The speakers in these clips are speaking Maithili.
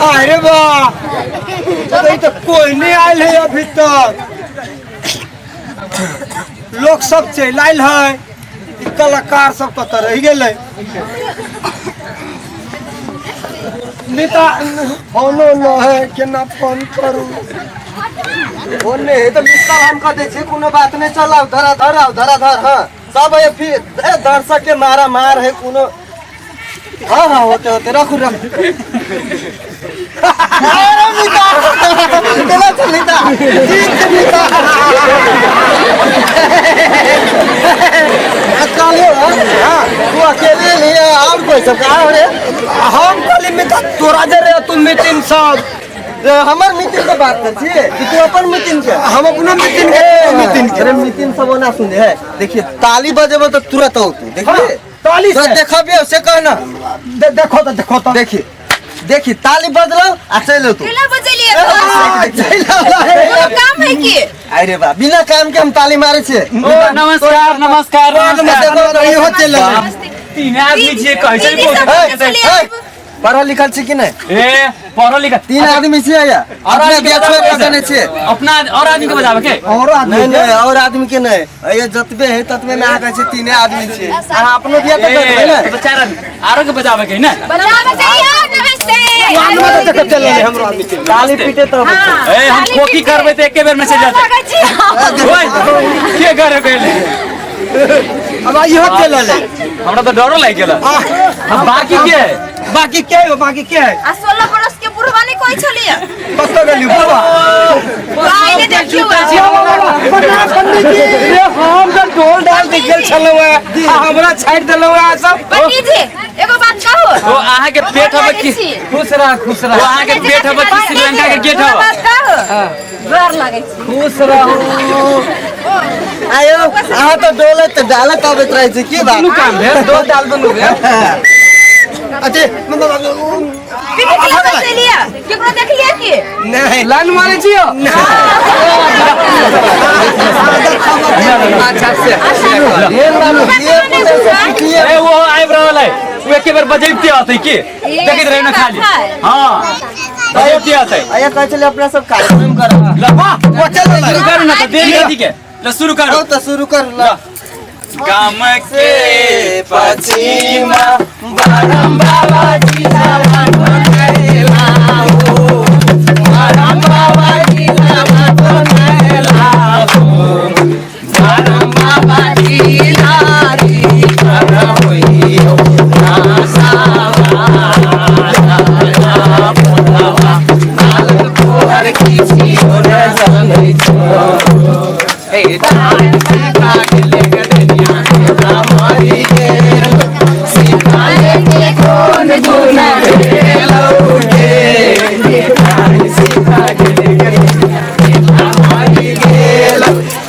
अरे बा, तो तो कोई नहीं आयल है अभी तक। लोग सब चलि आयल है, ई कलाकार सब कतऽ रहि गेलै? नेता फोनो न है, केना फोन करू? फोन नहीं है तो मिस कॉल हम कर दै छियै, कोनो बात नहीं। चल आउ, धरा धर आउ, धरा धर। हाँ, सब है फिर ए, दर्शक के मारा मार है कोनो। हाँ हाँ, होते होते, रखू रखू। अरे मिता, केना चल मिता? ठीक छै मिता। कहलियो, हाँ, तू अकेले लिए और कोई सब कहाँ रे? हम कहली मिता तोरा जे रे तू मितिन सब। रे, हमर मितिन के बात कर छी कि तू अपन मितिन के? हम अपनो मितिन के, तू मितिन के। अरे मितिन सब ओना सुने है। देखिए, ताली बजेबो तो तुरंत आओ तू। देखिए ताली तो से देखबियो से कहना। देखो तो, देखो तो। देखिए देखिए, ताली बजलो आ चल तू। केला बजेलिए? चलि आउ। कोनो काम है की? अरे बा, बिना काम के हम ताली मारे छियै। ओ नमस्कार नमस्कार नमस्कार। देखो तो इहो चलि आउ। नमस्ते। तीन आदमी छियै कहै छै। दीदी सब ए, चलिए। ए, पढ़ल लिखल छी कि नहि? ए, पढ़ल लिखल तीन आदमी छियै या और अपना आदमी के बियाह छोड़ि बजाबै कऽ देने छियै। अपना और आदमी के बजाबै के? औरो आदमी नहीं के? नहीं, और आदमी के नहीं। ये जतबे है ततबे में अहाँ कहै छियै तीने आदमी छियै। अहाँ अपनो बियाह तऽ ए, करबै ने? तो चार आदमी आरो के बजाबै के है ने? बजाबै चाहिए। नमस्ते। आदमी तऽ देखो चलि रहलै, हमरो आदमी चलि। ताली पीटे तब। हाँ, ए, हम ताली खोकी पीटे। करबै तऽ एके बेर में चलि जेतै। लगै छी। ओए, के करे कहले? अब इहो चलि रहलै। हमरा तऽ डरो लागि गेल। हम बाकी के है? बाकी के हो? बाकी के है? आ 16 बरस के बुढ़वा नहीं कोई छलिए? कतऽ गेली बुढ़वा? आइने देखियो। प्रणाम पंडित जी। रे, हम तऽ ढोल डाल के गेल छलहुँ हेँ आ हमरा छाड़ि देलहुँ हेँ सब। पंडित जी, एगो बात कहू? ओ अहाँ के पेट हवे की? खुश रह, खुश रह। ओ अहाँ के पेट हवे कि श्रीलंका के गेट एगो हवे? बात कहू? डर लागै छै। खुश रहू। आयो, अहाँ तऽ डोलत डालत अबैत रहै छै, की बात? दुनू काम भेल, डोल डाल दुनू भेल। अथी मतलब पिकनिक लगा चलिए, केकरो देखलिए की? नहीं। लाइन मारै छियो? अच्छा से से ए, वो आबि रहल है, ओ एके बेर बजैबते अतै की देखैत रही ने खाली। हाँ, बजैबते अतै। आया, कहै छलै अपना सब कार्यक्रम करब। ल वाह, वो चल रहलै। शुरू करू ने तऽ देरी कथी के? ल शुरू करू। हौ तऽ शुरू कर ल। गाम के पछिमा बरम बाबा जी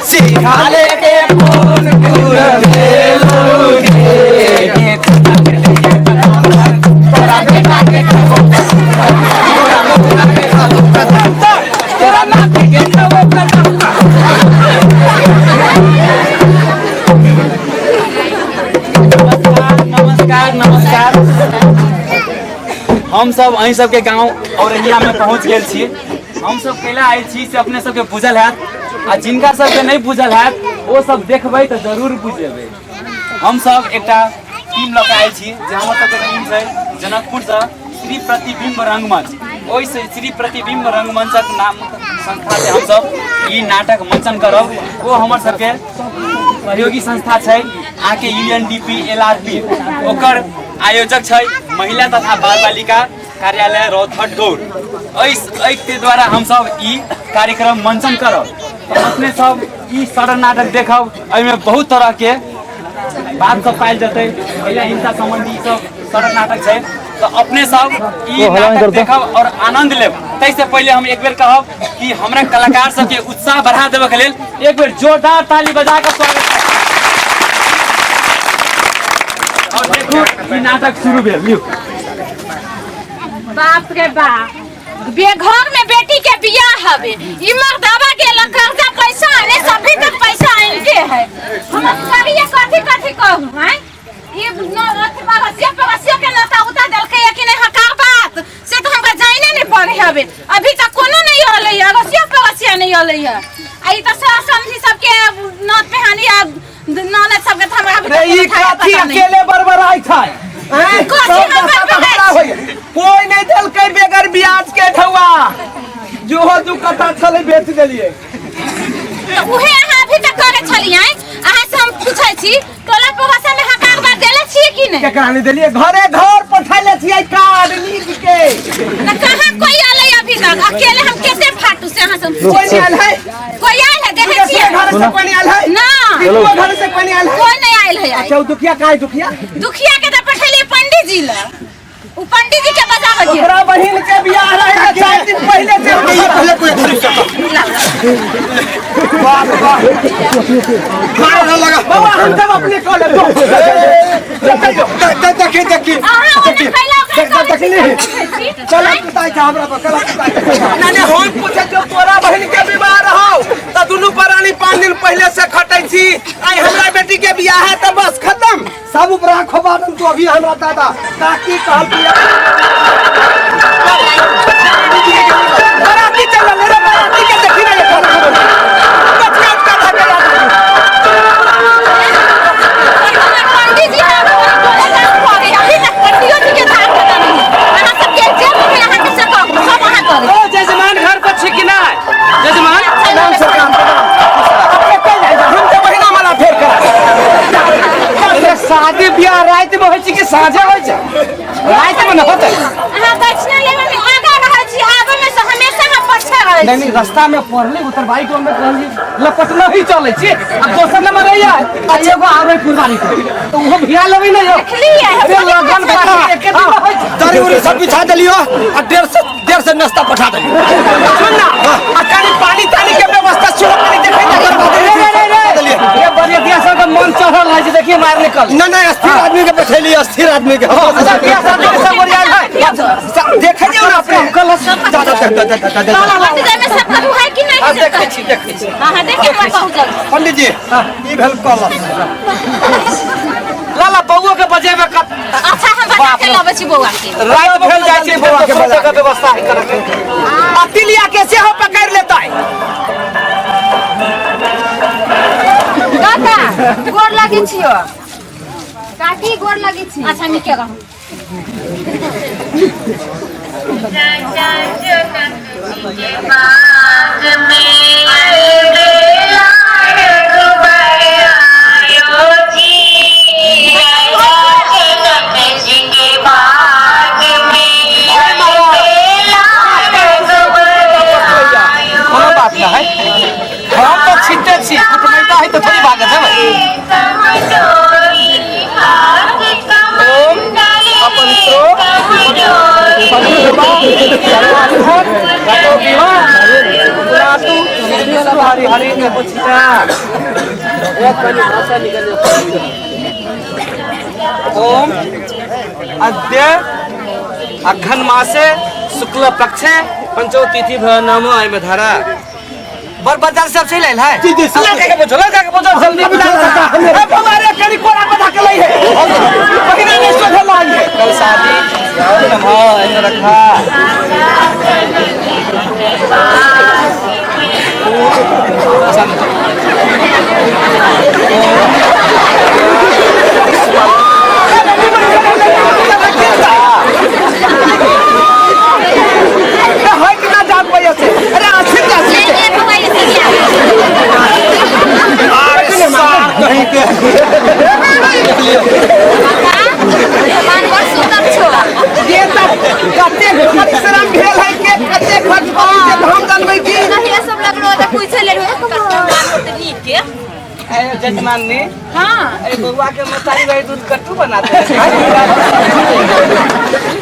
सिखाले के फोन नमस्कार नमस्कार। हम सब अहीं सबके गांव औरैया में पहुंच गेल छी। हम सब कैला आयल छी से अपने सबके बुझल हैत, आ जिनका सबके नहीं बुझल हैत ओ सब देखबै तऽ जरूर बुझेबै। हम सब एकटा टीम लऽ कऽ आयल छी, जे हमर सबके टीम छै जनकपुरसँ श्री प्रतिबिम्ब रंगमंच। ओहि श्री प्रतिबिम्ब रंगमंचक नाम संस्था से हमसब ई नाटक मंचन करब। ओ हमर सबके सहयोगी संस्था छै अहाँके UNDP LRP। ओकर आयोजक छै महिला तथा बाल बालिका कार्यालय रौथट गौर। एहि द्वारा हमसब ई कार्यक्रम मंचन करब। तऽ अपने सब ई सरल नाटक देखब, एहिमे बहुत तरह के बात सब पायल जेतै, महिला हिंसा संबंधी ई सब सरल नाटक छै। तऽ अपने सब ई नाटक देखब और आनंद लेब। ताहिसँ पहिले हम एक बेर कहब कि हमरा कलाकार सबके उत्साह बढ़ा देबऽ के लेल एक बेर जोरदार ताली बजा कऽ स्वागत करब। और देखू, ई नाटक शुरू भेल। लियौ। बाप रे बाप, बेघर में बेटी के बियाह हवे, ई मर्दावा के कर्जा पैसा अरे सभी तक पैसा नहीं अलै है आ ई त सब समझी सबके नत पेहानी आ ननद सबके त हमरा अभी रे तक ई कोनो थाहे कथी पता नहीं। अकेले बड़बड़ाइ छै हैं? कथी सब हम दशा तऽ बड़बड़ाइ हमरा होइए। कोई नहीं देलकै बेगर ब्याज के ढौआ जोहो दू कट्ठा छलै बेच देलियै तऽ उहे अहाँ अभी तक करै छलियै अहाँ से हम पूछै छी टोला पड़ोसा में हकार बार देले छियै कि नहि केकरा नहि देलियै घरे घर पठैले छियै कार्ड नीक के तऽ कहाँ कोई अलै अभी तक अकेले हम कैसे फाटू से अहाँ से हम कोई पूछै नहीं आयल है छी। कोई आयल है देखै छियै घर से कोई नहीं आयल है ना किनको घर से कोई नहीं आयल है कोई नहीं आयल है आइ। अच्छा उ दुखिया काहे दुखिया दुखिया के तऽ पठेलियै पंडित जी लग उ पंडित जी के बजाबै के ओकरा बहिन के बियाह रहे तऽ 4 दिन पहिले से ये पहले कोई वाह वाह मार लगा बाबा हम सब अपने कह ले देखी देखी अहाँ ओने फैलाओ के देखी नहीं चल कुताई छै हमरा पर चल कुताई ना ना हम पूछे जो तोरा बहिन के विवाह रहो त दुनू प्राणी 5 दिन पहिले से खटै छी आइ हमरा बेटी के बियाह है त बस खत्म सब ऊपर खोबा दम तू अभी हमरा दादा काकी कहल पिया बराती चलल रे बराती के देखी ना ये खाना खबर बचका उचका धके याद पंडित जी हम बोले ना पड़े अभी तक पंडियो जी के धान पता नहीं अहाँ सब के जेब में अहाँ के सब सब अहाँ करे ओ जजमान घर पर छी कि नहि जजमान प्रणाम सरकार प्रणाम अपने कल जाए हम तो महीना वाला फेर करा अरे शादी ब्याह राति में होइ छै कि साँझे होइ छै राति में न होतै अहाँ दक्षिणा लेवे में आगा रहै छी आगे में से हमेशा हम पछे रहै नहीं छी नहीं रास्ता में पड़ले उत्तरबाई को हमें कहली लपटना ही चले छी आ दोसर नंबर रहिया आ एगो आवे कुर्बानी के तो उहो भिया लेबै ना यो देखलियै अरे लगन पाती एके दिन में होइ छै दरी उरी सब बिछा देलियो आ 150 नाश्ता पठा देलियो सुन ना आ कनी पानी तानी के व्यवस्था सेहो कनी देखै ना रे रे रे रे ये बरियतिया सब के मन चढ़ल है जे देखिए मार निकल ना ना स्थिर आदमी के बैठेली स्थिर आदमी के अच्छा बियाह शादी के सब ओरियाल है देखै दियौ ना अपने कल जा जा जा जा जा जा पंडित जी में सब करू है कि नहीं देखै छी देखै छी हां हां देख के हमरा कहू जल्दी पंडित जी ई भेल कलश लाला बउओ के बजेबे कत अच्छा हम बना के लबै छी बौआ के राति भेल जाइ छै बउआ के बजा के व्यवस्था है करे के आ तिलिया के सेहो पकड़ लेतै काका गोर लगै छियो काकी गोर लगै छी अच्छा नीके रहू कोनो बात ना है हम तो छिटे छी कुटमैता है तो थोड़ी भागत है ओम अपवित्रो हरि हरि के पुछता ओम अद्य अघन मासे शुक्ल पक्षे पंचो तिथि भ नाम एहिमे धारा बर बजार सब चलि आयल है जी, जी, सब। लड़का के पूछो लड़का के पूछो जल्दी ए हमारे कनी कोरा बधा के लै है पहिना नहीं सोधे लाई है कल शादी हाँ एहिमे रखा हट ना जा पैसे से अरे आखिर जा ले ले बौआ ये से अरे सार कहीं के भगवान बड़ सुंदर छो ये त कते परिश्रम भेल है के कते खर्च पड़ै छै हम जानबै की नहीं ये सब लगलो त पूछे ले रहो कस्टमर त नीक के जजमान ने हां ए बउआ के मतारी भाई दूध कट्टू बनाते हैं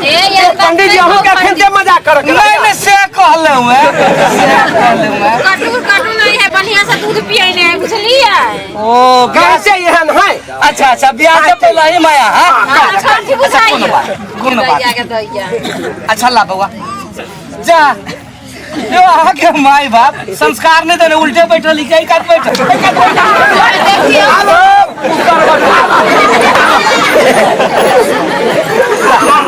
ए यार पंडित जी अहूँ के अखन के मजाक करक नहीं नहीं से कहलहुँ है से कहलहुँ है कटू कटू नहीं है बढ़िया से दूध पिए ने है बुझलिए ओ गाय से एहन है अच्छा अच्छा बियाह से पहले ही माया हाँ हां छोटी बुझाई कोनो बात कोनो बात दैया के दैया अच्छा ला बउआ जा यो अहाँ के माय बाप संस्कार नहीं देने उल्टे बैठल ही कात बैठल देखियो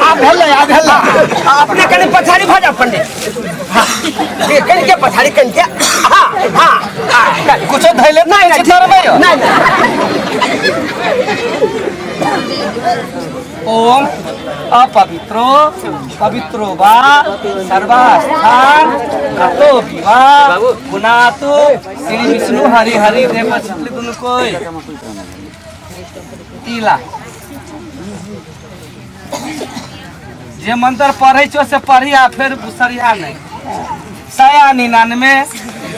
आ भेलै आ भेल अपने कनि पछाड़ी भऽ जाओ पंडित। हाँ, ये कनि के पछाड़ी कनि के। हाँ हाँ हाँ। कुछो धैले नहीं नहीं चितर में नहीं नहीं। ओम अपवित्रो पवित्रो वा सर्वास्थान गतो विवाह पुनातु श्री विष्णु हरि हरि देव छिटली दुनु कोई तिला जे मंत्र पढ़ै छो से पढ़ी आ फेर सरिया नहीं। सया 99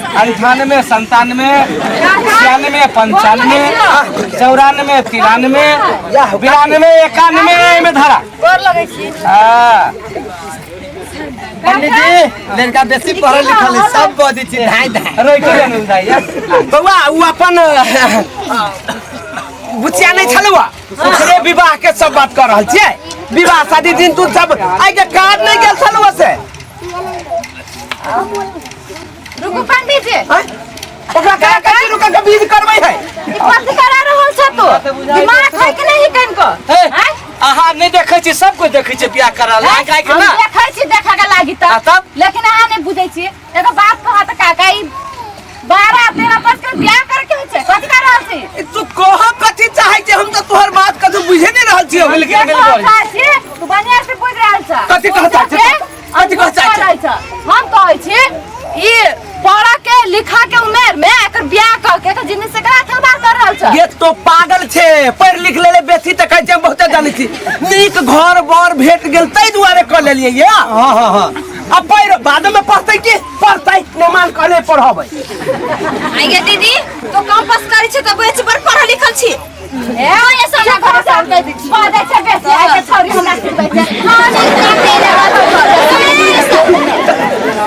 98 97 96 95 94 93 92 91 में धरा। हाँ पंडित जी लड़का बेसी पढ़ल लिखल है, सब बजै छै धाइ धाइ। रोकि जानु दाइ। बौआ उ अपन बुचिया नहीं छलौ ओकरे विवाह के सब बात कर रहल छियै। विवाह शादी दिन तू सब आइ के कार्ड नहीं गेल छलौ से। रुकू पंडित जी। आँय? ओकरा करा के रुका के विध करबै है। ई कथी करा रहल छ तू? दिमाग है कि नहीं कनको? हे, आँय? अहाँ नहीं देखै छी, सब कोई देखै छै बियाह करल। आइ काल्हि के हम ना देखै छी, देखै के लागी त। आ तब? लेकिन अहाँ नहीं बुझै छी। एगो बात कह त काका, ई 12-13 वर्ष के बियाह करे के होइ छै, कथी कर रहल छी? ई तू कह कथी चाहै छी, हम त तोहर बात कथी बुझे नहीं रहल छी। मिल गेल, मिल गेल। चाहै छी, तू बढ़िया से बुझ रहल छ। कथी कह चाहै छी? कथी कह चाहै छी? हम कहै छी ई पढ़ के लिखा के उमेर में एकर बियाह कर के एकर जिंदगी से करा खेलबाड़ कर रहल छ। ये तो पागल छे, पढ़ लिख लेले बेसी त कहै छै हम बहुते जानै छी। नीक घर बर भेट गेल तै दुआरे क लेलियै ये। हाँ हाँ हाँ। अब पढ़ बाद में पढ़तै की पढ़तै नेमान कहले पढ़बै। आइगे दीदी तो कम पास करै छै त बेसी बड़ पढ़ल लिखल छी। ए ये सब ना घर से बाजै छै बेसी आइ के छौरी हमरा सुनबै छै। हां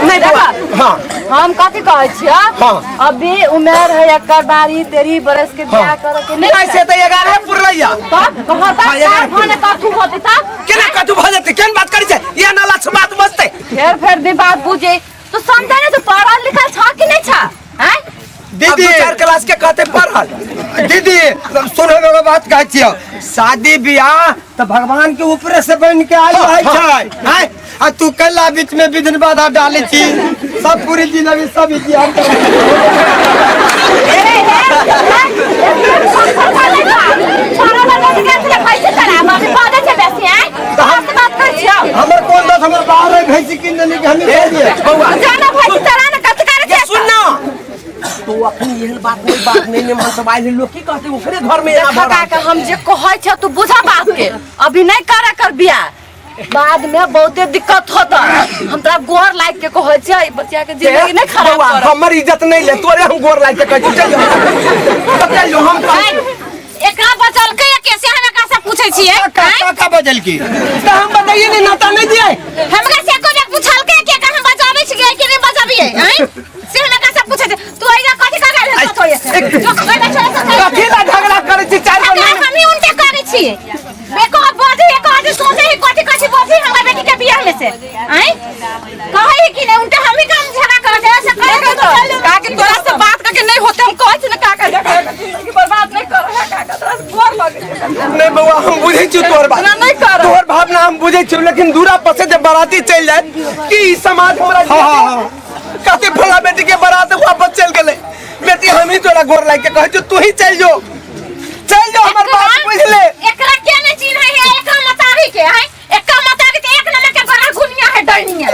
नहीं बौआ। हाँ हम कथी कहै छियै? हाँ। अभी उमेर है एकर बारी तेरी बरस के बियाह करे के नहीं। ऐसे त 11 पुरलैया। तब कहता हाँ, 11 भने कथू होतै तब? केना कथू भऽ जेतै? केहन बात करै छै? इएह नाला से बात बजतै। फेर फेर दी बात बुझे तो समझे नहीं, तू पढ़ल लिखल छ कि नहीं छ? हैं? दीदी अब दू चार क्लास के कहते पढ़ल। दीदी सुनो एगो बात कहै छियौ, शादी बियाह तऽ भगवान के ऊपरे से बन के आयल रहै छै। हैं? आ तू कैला बीच में विघ्न बाधा डालै छी, सब पूरी जिंदगी सब इतिहास। हमर कोन दोष, हमर बाहर है भैंसी कीन देली कि हमी खेलिए। बौआ सुन ना, तू अखन एहन बात नहीं, बात नहीं ने मन सब आइल लोग की कहते ओकरे घर में एना भऽ रहल काका हम जे कहै छ तू बुझा बात के, अभी नहीं करे कर बियाह, बाद में बहुते दिक्कत होता। हम तोरा गोर लाग के कहै छियै बच्चा के जिंदगी नहीं खराब बौआ, कर। हमर इज्जत नहीं ले, तोरे हम गोर लाग के कहै छियौ, चल जो। चल जो, हम एकरा बचलकै या कैसे हम एकरा से पूछै छियै? का का बजल की? तऽ हम बताइए नहीं, नाता नहीं दिए। हमरा से एको बेर पुछलकै कि एकरा हम बचाबै छियै कि नहीं बचाबियै? हैं? से हम एकरा से पूछै छियै। तू एहिजा कथी कर रहल छौ? तो जो एहिजा छोड़े से चल। कथी ला झगड़ा करै छी? चारि गो झगड़ा हमही उनके करै छियै। एको बजै, एको आदमी सोचै है कथी कथी बजै हमरा बेटी के बियाह में से। हैं? कहै है कि नहीं उनके हमही काम झगड़ा करै छियै, ऐसे करै के तो चल। काके तोरा से बात करके नहीं होते, हम कहै छी ना काका जिंदगी बर्बाद नहीं कर है काका, तोरा से गोर लगे। नहीं बौआ, हम बुझै छी तोहर बात। ना नहीं कर। तोहर भावना हम बुझै छी, लेकिन दूरा पर से जे बाराती चलि जाए कि ई समाज हमरा हाँ, हाँ। कहते फला बेटी के बारात वापस चलि गेलै। बेटी हम ही तोरा गोर लागि के कहै छियौ, तू ही चलि जो, चलि जो, हमर बात बुझि ले। एकरा के नहीं चिन्है है, एकरा मतारी के है, एकरा मतारी के एक नंबर के बड़ा घुनिया है डैनिया।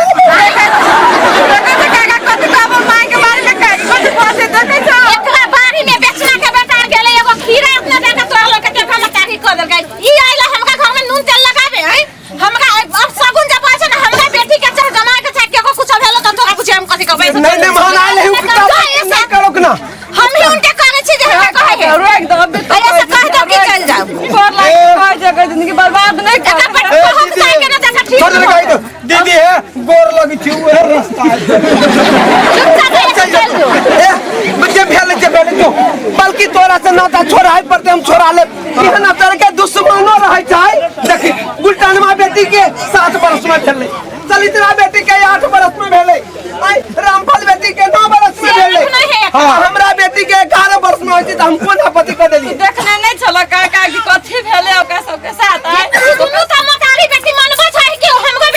एकरा बाड़ी में बेचना के बेटा गेलै, एगो खीरा अपना जाके तोड़ल के एकरा मतारी कऽ देलकै। ई आइला हमरा घर में नून तेल लगाबे है, हमरा अब सगुन जब छै ना हमरा बेटी के चाहे जमाय के चाहे केको कुछ भेलो त तोरा पूछे हम कथि कहबै। नहीं नहीं महान आयल है किताब नहीं करो ना, हम ही उनके कहै छी जे हमरा कहै है। रोक दो अभी। ऐसे कह दो कि चल जाओ। गोर लाग के कहै छै एकर जिंदगी बर्बाद नहीं कर। एकर पर ए, कहब दीदी, चाहे के ना देखा ठीक छोड़ दे हो। कहि दो। दीदी है गोर लगी छी उहे रास्ता है। चुपचाप ऐसे चल जो। ए, जे भेल जे भेल जो, बल्कि तोरा से नाता छोड़ाइ पड़तै, हम छोड़ा लेब। एहन तरह के दुश्मनो रहै छै। देखी गुलटनमा बेटी के 7 बरस में भेलै, चलित्रा बेटी के 8 बरस में भेलै, आइ रामफल बेटी के 9 बरस में भेलै, हाँ। हमरा बेटी के 11 बरस में होइ छै, तऽ हम कोन आपत्ति कऽ देलियै? देखने नहीं छलो काका कि कथी भेलै ओकरा सबके साथ? दुनू तऽ मतारी बेटी मनबो छै कि हमरो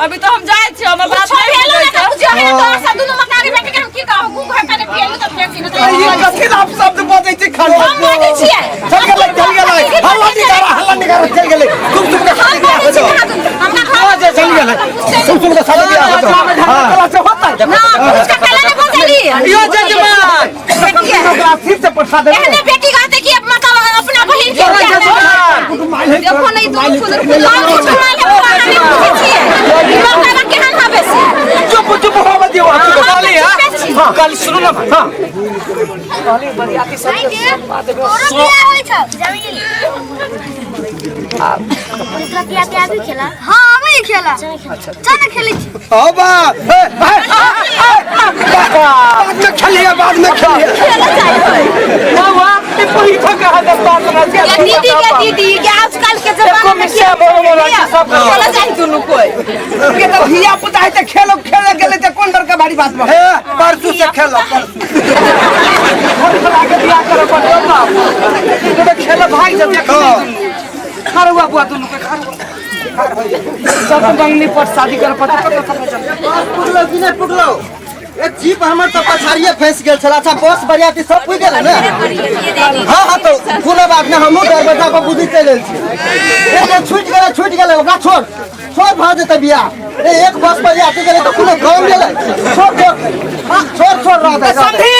अभी तो हम जाइ छी हमर बात कुछो नहीं भेलो बुझै ना छै। बुझियो है तोरा सब दुनू मकारी बेटी के हम की कहू गु घर कने पियलू तऽ फेर छी ये कथी ला शब्द बजै छै खाली हम बजै छियै चल गेलै चल गेलै हल्ला निकारा हल्ला निकारा चल गेलै तुम तुम के हम शादी बियाह बजै हो छी जाओ कहाँ दुनू हमरा घर चल गेलै तुम तुम के शादी बियाह हो जाओ हां से होता है ना पूछ के पहले नहीं बजली यो जजमान बेटी है। ओकरा फिर से पठा देबै एहने बेटी कहते कि अब मतलब अपना बहिन के बियाह में देखो नहीं दुनू फुदर फुदर हम कुछ माल है पुराना नहीं पूछै छियै ई मौका केहन हबे से चुप चुप होबे दियौ कहली हां कल सुनू ना भाई हां तोरो बियाह होइ छौ तोरा बियाह भी खेला हाँ आबै खेला चल ना खेलै छी ओ बा ए, ए, बाद में खेलिए बाद में खेलिए बाबा ई पूरी ठका है दस्तार लगा के या दीदी के दीदी के आजकल के जमाना में मिर्चा मोरो मोरो सब खेला जाइ दुनू कोई के तो धिया पुता है त खेलो खेले गेलै त कोन डर के भारी बात बा हे परसू से खेलो परसू घर खला के बियाह करे पड़तो बाप तो खेल भाई जब खारुआ बुआ दुनू के खारुआ सब मंगनी पर शादी करे पड़तो पुगलो कि नहि पुगलो ए जीप हमर तऽ पछाड़िए फँसि गेल छल। अच्छा बस बरियाती सब पुगि गेलै ने? हाँ हाँ तो कोनो बात नहि, हमहूँ दरवाजा पर बुझि चलि आयल छी। ए जे छुटि गेलै छुटि गेलै, ओकरा छोड़ छोड़, भऽ जेतै बियाह। ए एक बस बरियाती गेलै तऽ कोनो गाम गेलै? छोड़ छोड़ हाँ, छोड़ छोड़ रह दे, रह दे। समधी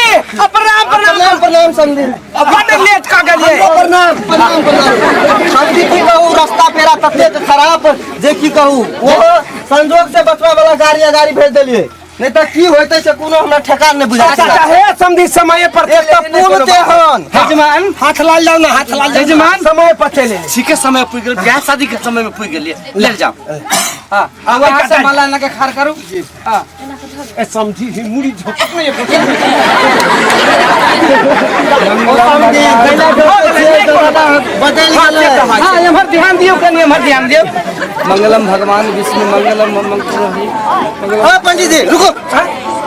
प्रणाम प्रणाम प्रणाम प्रणाम समधी। बड लेट का गेलियै। प्रणाम प्रणाम प्रणाम समधी। की कहू, रास्ता पेरा ततेक खराब जे की कहू। ओहो संजोग से बचवा वाला गाड़ी अगाड़ी भेज देलियै, नहीं तऽ की होइतै से कोनो हमरा ठेकान नहि बुझाइ अच्छा छल। हे समधी, समय पर एक तऽ पुल तेहन। यजमान हाथ लाल जाओ ना, हाथ लाल जाओ। यजमान। समय पर चले। ठीक है, समय पुग गेल, बियाह शादी के समय में पुग गेलियै, ले जाओ। हाँ अब वहाँ से माला ना के खार करू। हाँ ए समधी ही मुड़ी झोंकत नहीं। ओ समधी, कैला ढोकै छियै, दरवाजा बदलि गेलै। हाँ एम्हर ध्यान दियौ, कनि एम्हर ध्यान दियौ। मंगलम भगवान विष्णु मंगलम मंगल। ओ पंडित जी रुको,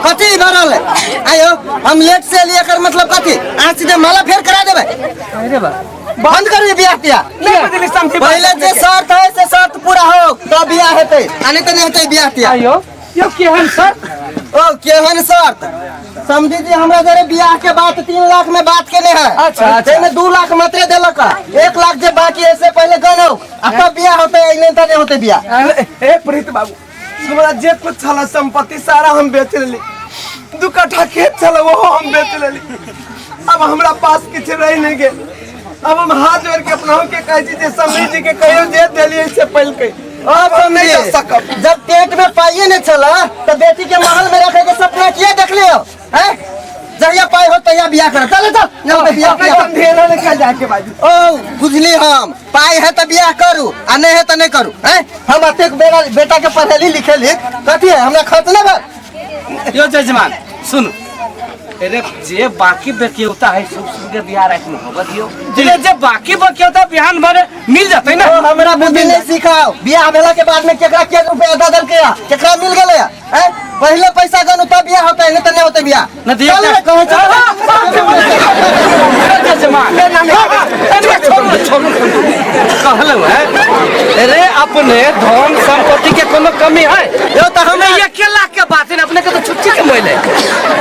कथी भऽ रहल है? आयो हम लेट से एलियै, एकर मतलब कथी? अहाँ सीधे माला फेर करा देबै? अरे बा बंद करू ई बियाह तियाह। नहीं बदली समधी। पहिले जे शर्त है से शर्त पूरा हो तब बियाह हेतै, आ नहीं तऽ नहि हेतै बियाह तियाह। आयो यो केहन सर? ओ केहन शर्त समझी जी, हमरा जरे बियाह के बात 3 लाख में बात केने है। अच्छा, अच्छा। ताहिमे 2 लाख मात्रे देलक है, 1 लाख जे बाकी है से पहिले गनो आ तब बियाह होतै, नहीं तऽ नहि होतै बियाह। हे प्रीत बाबू, हमरा जे कुछ छल संपत्ति सारा हम बेच लेली। 2 कट्ठा खेत छल ओहो हम बेच लेली। अब हमरा पास किछु रहि नहीं गेल। अब हम हाथ जोड़ के अपना के कहै छी जे समधी जी के कहियो जे देलियै से पैलकै। अब हम नहीं समझी, दऽ सकब। जब पेट में पाइए नहीं छला तो बेटी के महल में रखे के सपना किया देख लियो हैं? जहिया पाई हो तहिया बियाह कर। चल चल चल पे बियाह अपने बियाह। समधी एना नहीं कल जाके बाजू। ओ बुझली, हम पाई है तो बियाह करू आ नहीं है तो नहीं करू हैं? हम अतेक बेटा बेटा के पढ़ेली लिखेली कथी है, हमरा खर्च नहीं भेल? यो जजमान सुन, अरे जे बाकी बकियौता है सब सुन के बिहार रात में होगा दियो। जे जे बाकी बकियौता बिहान भरे मिल जतै ना। ओ हमरा बुद्धि नहीं सिखाओ। बियाह भेला के बाद में केकरा के रुपया दऽ देलकै या केकरा मिल गेलै या हैं? पहिले पैसा गनु तब बियाह होतै, नहीं तऽ नहीं होतै बियाह। न दिया। चल रे, कहै चल। जजमान अरे छोड़ू छोड़ू, कहलहुँ है अरे अपने धन संपत्ति के कोनो कमी है? यो तऽ हमरा 1 लाख के बात है, अपने के तो छुट्टी के मोल है।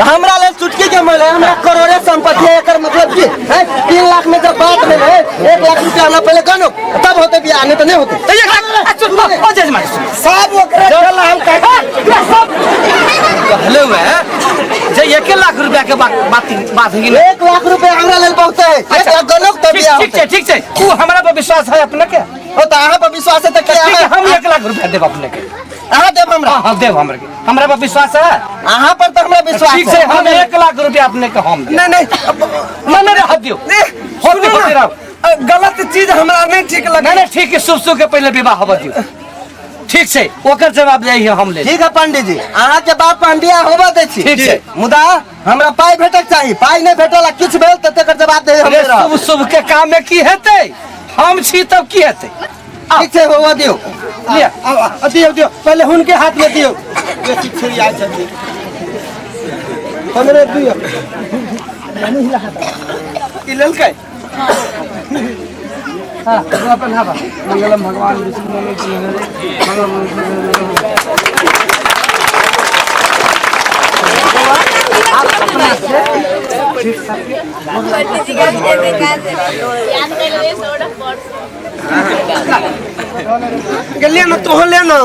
हमरा लेल चुटकी के मोल है, हमरा करोड़े संपत्ति है, एकर मतलब की है? 3 लाख में जब बात भेल है, 1 लाख रुपया हमरा पहिले गनु तब होतै बियाह, नहीं तऽ नहीं होतै। तो 1 लाख अच्छा, ओ जजमान सब ओकरे छल हम कहलहुँ है जे 1 लाख रुपया के बात बात है कि नहीं? 1 लाख रुपया हमरा लेल बहुत है, 1 लाख गनु तब ठीक बियाह ठीक होतै। छै, ठीक छै, उ हमरा पर विश्वास है अपने के? ओ तऽ अहाँ पर विश्वास है तऽ के ठीक है, अहाँ हम 1 लाख रुपया देब अपने के। अहाँ देब हमरा? हाँ हाँ देब हमरा के, हमरा पर विश्वास है। अहाँ पर तऽ हमरा विश्वास ठीक छै, है। हम 1 लाख रुपया अपने के हम देब। नहीं नहीं ना ना रह दियो, नहीं, होते सुनू होते ना, रहो। गलत चीज हमरा नहीं ठीक लगे। नहीं नहीं ठीक है, शुभ शुभ के पहले विवाह होबऽ दियो। ठीक छै, ओकर जवाब ले हम ले। ठीक है पंडित जी, अहाँ के बात पर हम बियाह होबऽ दै छी। ठीक छै। मुदा हमरा पाइ भेटक चाही, पाइ नहि भेटल आ किछु भेल तऽ तकर जवाब दे अरे हम। शुभ शुभ के काम में की हेतै, हम छी तब की हेतै? ठीक छै, होबऽ दियौ। लिअ। दियौ दियौ, पहले हुनके हाथ में दियौ। बेसी छिड़िया छथिन, हमरे दियौ। ई लेलकै। हाँ बौआ पहनावा। मंगलम भगवान विष्णु मंगलम मंगलम। गेलिए ना तोह ले ना।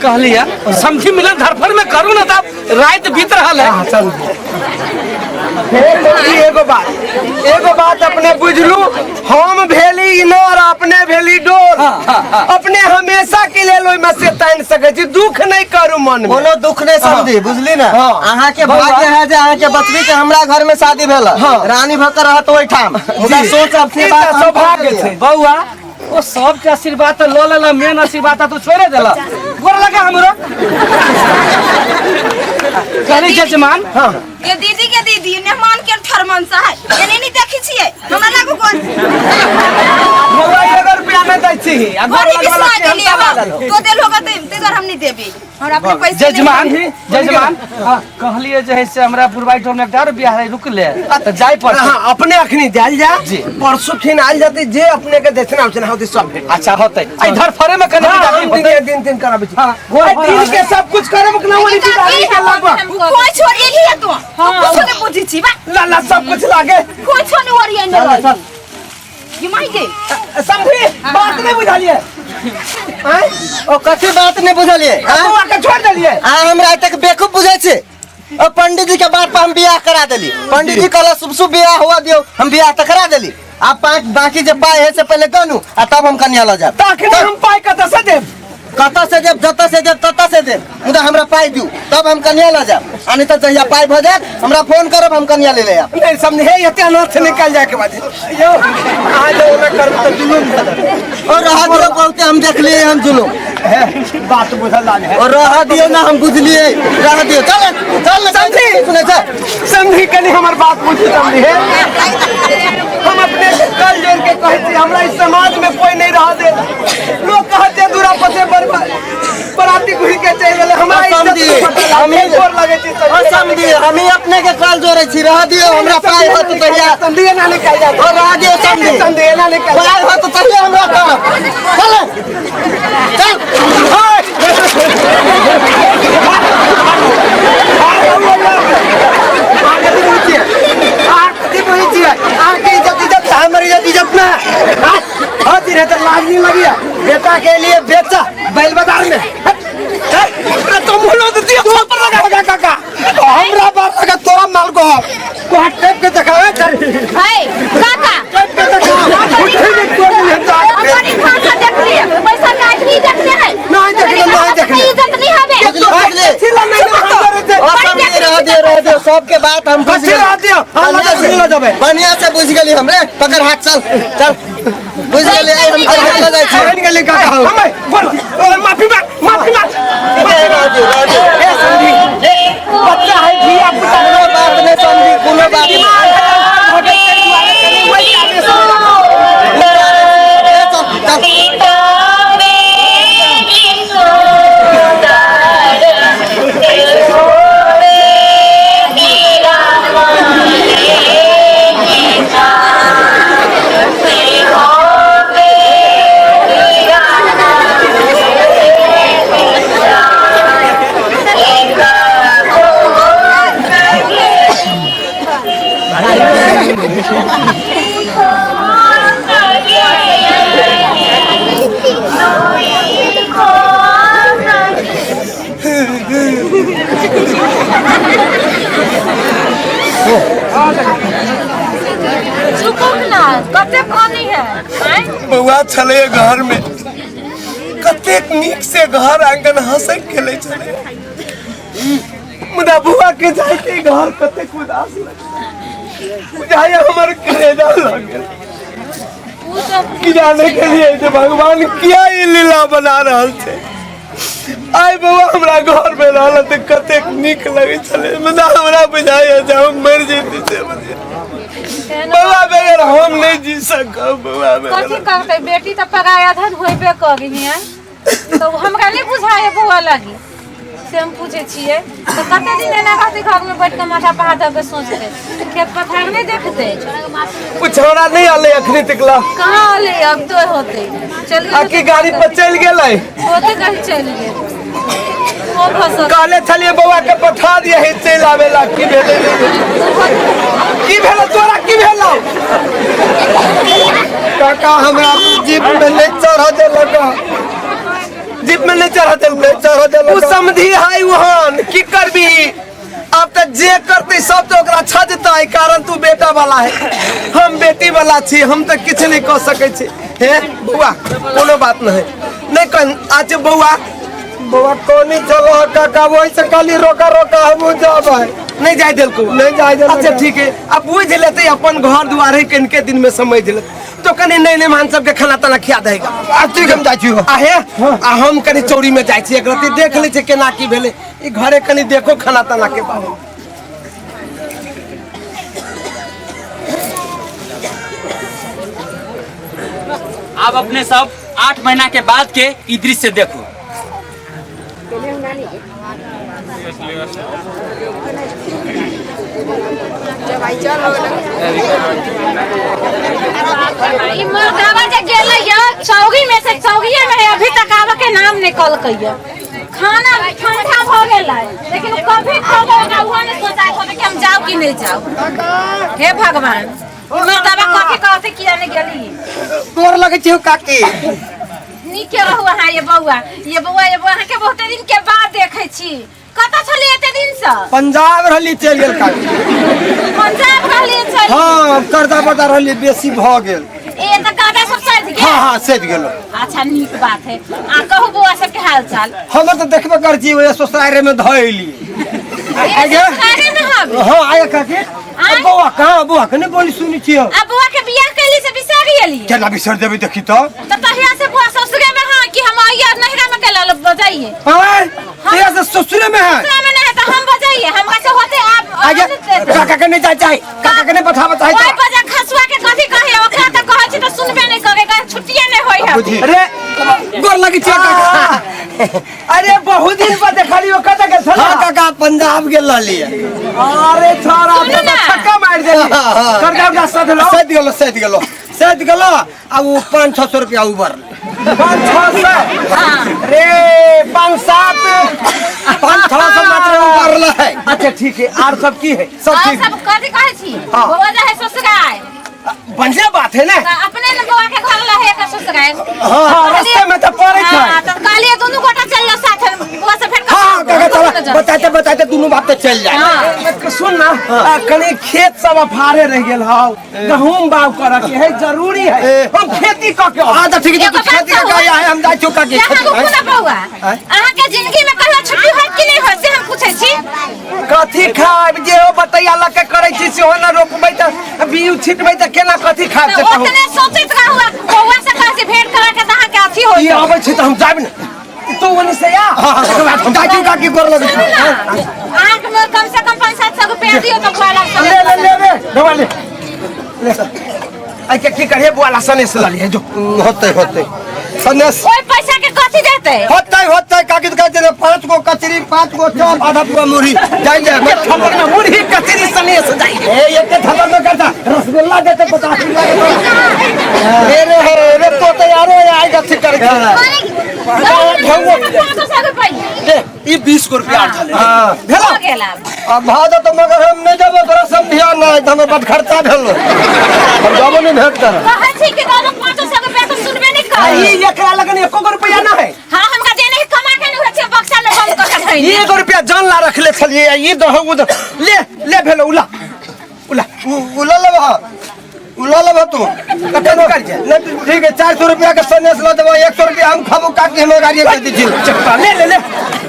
कहलिया समझी मिलन धरफर में करू ना तब रात बीत रहा है। हाँ, चल हे एगो बात, एगो बात अपने बुझलू, हम भेली इनार अपने भेली डोर। अपने हमेशा के लेल ओहिमे से तानि सकै छी, दुख नहीं करू मन में। कोनो दुख नहीं समझी, बुझली ना। हाँ। अहाँ के भाग्य है जे अहाँ के बचबी के हमरा घर में शादी भेल, रानी भऽ के रहत ओहिठाम। मुदा सोच अपने ई बात तऽ हम सौभाग्य सोचलियै। छै। बौआ ओ सबके आशीर्वाद तऽ लऽ लेला, मेन आशीर्वाद तऽ तू छोड़े देला। गोर लगा हमरो कहली जजमान। हाँ ये दीदी के दीदी मेहमान के थरमन सा है, एने नहीं देखै छियै हमरा लागू कोन। बौआ एगो रुपया नहि दै छी आ गोर बड़ी लगवला बिसरा के हम गेलियै दबा हम। देलहुँ। तो देल होगा ते ते दुआरे हम नहीं देबी, हमरा अपने पैसे नहीं जजमान देबी। जजमान हाँ कहलिए जे है से हमरा बुढ़वाई टोल में एकटा और बियाह है, रुक ले तऽ जाय पड़तै। हाँ अपने अखनी जायल जा, जी। परसू खिन आयल जाते, जे अपने के देखना उचना होते सब भेट। अच्छा होतै एहि धरफरे में कने हाँ, विदाई हम होतै। दिन दिन दिन कराबै छी। हाँ, गोर आइ दिन भर के सब कुछ करब कि ना वही विदाई के लगभग। कोई छोड़िए ही है तो कुछ नहीं बुझी छी बा। ला ला सब कुछ लागे। कोई छोड़ नहीं ओरिए नहीं रही। ये माई के समझी बात नहीं बुझलिए। आँय? ओ कथी बात नहीं बुझलिए? आँय? बौआ के छोड़ देलिए। आ हमरा आइ तक बेवकूफ बुझै छै। ओ पंडित जी के बात पर हम बियाह करा देली। पंडित जी कहला शुभ शुभ बियाह हुआ दियो, हम बियाह तऽ करा देली। आ पाँच बाकी जे पाइ है से पहले गनू आ तब हम कन्या लऽ जायब। तखने हम पाइ कतऽ से देब? कतऽ से देब, जतऽ से देब ततऽ से देब, मुदा हमरा पाइ दियौ तब हम कन्या लऽ जायब। आ नहीं तऽ जहिया पाइ भऽ जायत हमरा फोन करब, हम कन्या ले ले आयब। नहीं समझे, हे एते अनर्थ निकल जाय के बाद यौ अहाँ जे ओना करब तऽ जुलूम भऽ जायत। और रह दियौ बहुते हम देखलियै हन जुलूम। हे बात बुझल लाल है। और रह दियौ ना हम बुझलियै, रह दियौ। चल चल समझी? सुनै छै। समझी कनी हमर बात बुझी समझी। हे हम अपने के कल जोड़ के कहै छी, हमरा इस समाज में कोई नहीं रह दे। लोग कहते दूरा पसे बर्बाद बराती घुरि के चलि गेलै, हमरा इज्जत समझी, नहि पता लागल। गोर लगै छी समझी। ओ समझी, हमही अपने के कल जोड़ै छी, रह दियौ हमरा पाइ होत तहिया। समझी एना नहि कयल जाय। ओ रह दियौ समझी। समझी एना नहि कयल जाय। पाइ होत तहिया हमरा कहब। चल चल। बेटा के लिए बेचा बैल बाजार में। तो मुँह दियो पर लगा काका, हमरा बात लगा तोरा माल को को टेप के देखावे चल। हे काका टेप के देखावे उठे नहीं तो नहीं तो अपनी भाषा देख लिए, पैसा काट नहीं देखने है। नहीं देखने, नहीं देखने। इज्जत नहीं हवे। छिला नहीं ओ समझी, रह दियौ रह दियौ, सबके बात हम बुझि कथी रह दियौ? हाँ, लगा सुनि लऽ जेबै। बढ़िया से बुझि गेली हमरे। पकड़ हाथ, चल चल। बुझि गेली, आइ हम घर लऽ जाइ छी। बनि गेली काका। हम बोल, माफी मांग, माफी मांग। रह दियौ रह दियौ। ए समझी, बच्चा है धिया पुता। कोनो बात नहीं समझी, कोनो बात नहीं। ए, चल चल। चुपक ना, कते पानी है। आँय? बौआ छलै घर में, कतेक नीक से घर आंगन हंसै खेलै छलै, मुदा बौआ के जाइते घर कतेक उदास लगै, बुझाइए हमर कलेजा लग गेल। की जाने के लिए जे भगवान किया ई लीला बना रहल छै। आइ बौआ हमरा घर में रहल तऽ कतेक नीक लगै छलै, मुदा हमरा बुझाइए जे हम मरि जैती से बढ़िया। बौआ बगैर हम नहीं जी सकब। बौआ कथी बगैर करतै, बेटी तऽ पराया धन होइबे करी है, तऽ हमरा नहि बुझाए बौआ लागी। से हम पूछै छियै तऽ कते दिन एना रहतै घरमे बैठ कऽ माथा पहाड़ धऽ कऽ सोचतै खेत पथार नहि देखतै ओ छौड़ा नहि अलै अखनी तक ला कहाँ अलै अब तो होतै चल आ की गाड़ी पर चलि गेलै होतै कहीं चलि गेल ओ फसल कहले छलियै बौआ के पठा दिए हे चलि आबै ला की भेलै नहि भेलै? की भेलै तोरा की भेलौ काका हमरा जीप में नहीं चढ़ देलक जीप में नहीं चढ़ा देलकै नहीं चढ़ देलक ओ समझी है वहान की करबी अब तऽ जे करतै सब तऽ ओकरा छजतै कारण तू बेटा वाला है हम बेटी वाला छी हम तऽ किछु नहि कऽ सकै छी हे बौआ कोनो बात नहीं नहीं कह आज बौआ बौआ कोनी चलो काका वही से खाली रोका रोका हमहूँ जाबै नहीं जाय देलको नहीं जाय देलकै। अच्छा ठीक है अब बुझ लेते अपन घर दुआर है कनिके दिन में समझ लेते तो कनि नहीं नहीं मान सबके खाना ताना खिया देगा आ ठीक हम जाइ छी आ हे आ हम कनि चौरी में जाइ छी एक रत्ती देख लै छी केना की भेलै ई घरे कनि देखो खाना ताना के बारे में। आब अपने सब 8 महीना के बाद के ई दृश्य देखू। ई मर्दावा जे गेलै य चौकी में से चौकीए में है अभी तक आवे के नाम निकलकै य खाना ठंडा भ गेलै लेकिन कभी खा के उहो नहीं सोचा होते कि हम जाओ कि नहीं जाओ। हे भगवान, ई मर्दावा कथी कहते किया नहीं गेली। गोर लगै छी काकी। नीके रहू अहाँ ये बौआ, ये बौआ, ये बौआ अहाँके बहुते दिन के बाद देखै छी। कतऽ छलियै एते दिन से? पंजाब रहली चलि गेल काकी। पंजाब रहली चलि? हाँ, कर्जा बर्जा रहली बेसी भऽ गेल। ए तऽ कर्जा सब सधि गेल? हाँ हाँ सधि गेल। अच्छा नीक बात है। आ कहू बौआ सबके हाल चाल? हमर तऽ देखबे कर छी ओए ससुरारे में धैली। ससुरारे में हम? हाँ आया काकी। आँय? बौआ कहाँ, बौआ के नहि बोली सुनी छी हम। आ बौआ के बियाह कैली से बिसरि गेली? केना बिसरि देबै देखी तऽ। तऽ तहिया से बौआ ससुरे में हाँ कि हम आइए नहिरा में कैला लो बजाइए? आँय? तहिया से ससुरे में है? ससुरे में नहीं है तऽ हम बजाइए, हमरा से होते आप आगे काका के नहीं जाय चाही, काका के नहीं पठाबऽ चाही। ओइ बजा खसुआ के कथी कहे, ओकरा तऽ कहै छी तऽ सुनबे नहि करे, कहे छुट्टिए नहि होय है। बुझी। अरे गोर लगै छी काका। अरे बहुत दिन पर देखलियो, कतऽ गेल छलऽ? हाँ काका पंजाब गेल रहलियै। अरे छोरा सुनू तो ना। छक्का मारि देली। हाँ, हाँ। कर्जा उर्जा सधलौ? सधि गेलौ, सधि गेलौ, सधि गेलौ। आ ओ 500-600 रुपया उबर 500-600? रे 5-7 500-600 मात्र उबरल है। अच्छा ठीक है, आर सब की है? सब और ठीक। सब कथी कहै छी? हाँ। बौआ जे है ससुराल। बढ़िया बात है ना? तऽ अपने ने बौआ के घर लहे के ससुराल। हाँ, हाँ, रास्ते में तो पड़े छै। हाँ, तऽ कहलियै दुनू गोटा चल जाओ साथ में, बौआ से भेंट हाँ, कर। काका चला, बताते बताते दुनू बाप तो चल जाए। हाँ। सुन ना, कनी खेत सब अफारे रह गेल हौ, गहूम बाग करऽ के है, जरूरी है, हम खेती कऽ के आउ। हाँ, तऽ ठीक है, तू एगो बात खेती कऽ के आया है, हम जाइ छियौ काकी। यहाँ रुकू ना बौआ, अहाँके जिंदगी में कहियो छुट्टी होत कि नहीं होत से हम पूछै छी। कथी खायब, जे हो बटैया लऽ के करै छी सेहो न रोपबै तऽ बीउ छिटबै तऽ केना कथी खायब से तऽ कहू। ओतने सोचैत रहू, बौआ से कहै छी भेंट करा के तऽ अहाँके अथी होइत। ई आबै छै तऽ हम जायब ने, तू ओनी से आ। हाँ, हाँ, हम जाइ छियौ काकी, गोर लगै छी। सुनू ना, अहाँके मोर कम से कम 500-700 रुपया दियौ तऽ बुआ लग ले ले ले रे दवा ले ले आई के की करिए बुआ ला सनेस ल लिए जो। होतै होतै सनेस। ओइ पैसा के कथी देतै? होतै होतै काकी तऽ कहै छै 5 गो कचरी, 5 गो चॉप, आधा पूरा मुरही जाइ जाइ। एक थप्पड़ में मुरही कचरी सनेस जाइ। ए एक थप्पड़ में करता रसगुल्ला देतै 50 रुपया के। रे रे हे रे तो तैयार हो आइ गथी करै छै। 500 रुपया। ले ई 20 गो रुपया छलै। हाँ। भेलो? हो गेल आब। अब भाव तो मगर हम नहीं जाबो, तोरा समझिया नहीं, तो हमें बड खर्चा भेलो, हम जाबो नहीं भेंट कर। कहै छी कि दादा 500 रुपया तऽ सुनबे नहि आ करै। ई एकरा लगन एको गो रुपया ना है। हाँ, हमरा जे नहीं कमा के नहीं होइ छै, बक्सा में बंद कऽ के धइले। एगो रुपया जान ला रखले छलियै, आ ई दहो उ दहो। ले ले भेलो उला उला। उला लेबह, उला लेबह तू। कतन कर जे? नहीं, ठीक है, 400 रुपया के सनेस ल देबो, 100 रुपया हम खाबो काकी, हम गाड़ी कर दी छी। चप्पा ले ले ले,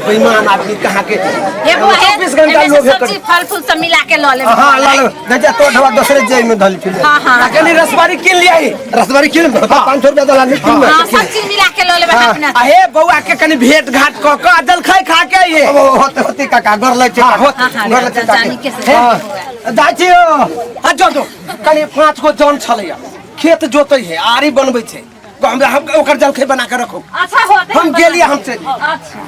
बेईमान आदमी कहाँ के। हे बौआ, हे, 24 घंटा एहिमे से लोभे सब्जी फल फूल सब मिला के लऽ लेबै। हाँ, ला लेबै। नहीं जा, तो ढवा दोसरे जेब में धल फिर। हाँ, हाँ। कनी रसबारी किन लिया ही? रसबारी किन? 500 रुपया दला नहीं किन। हाँ, सब चीज मिला के लऽ लेबै अपना। आ हे बौआ के कनी भेंट घाट कऽ कऽ आ जलखै खा के आइए। ओ, होते होते काका, गोर लगै छी काका। हाँ, हाँ, गोर लगै छी जानी काकी। के से। हाँ, जाइ छी यौ। आ जो जो कनी 5 गो जन छलैया, खेत जोतै है, आरी बनबै छै, हमरा हम ओकर जलखै बना के रखो। अच्छा होते। हम गेलिए, हम चलि। अच्छा।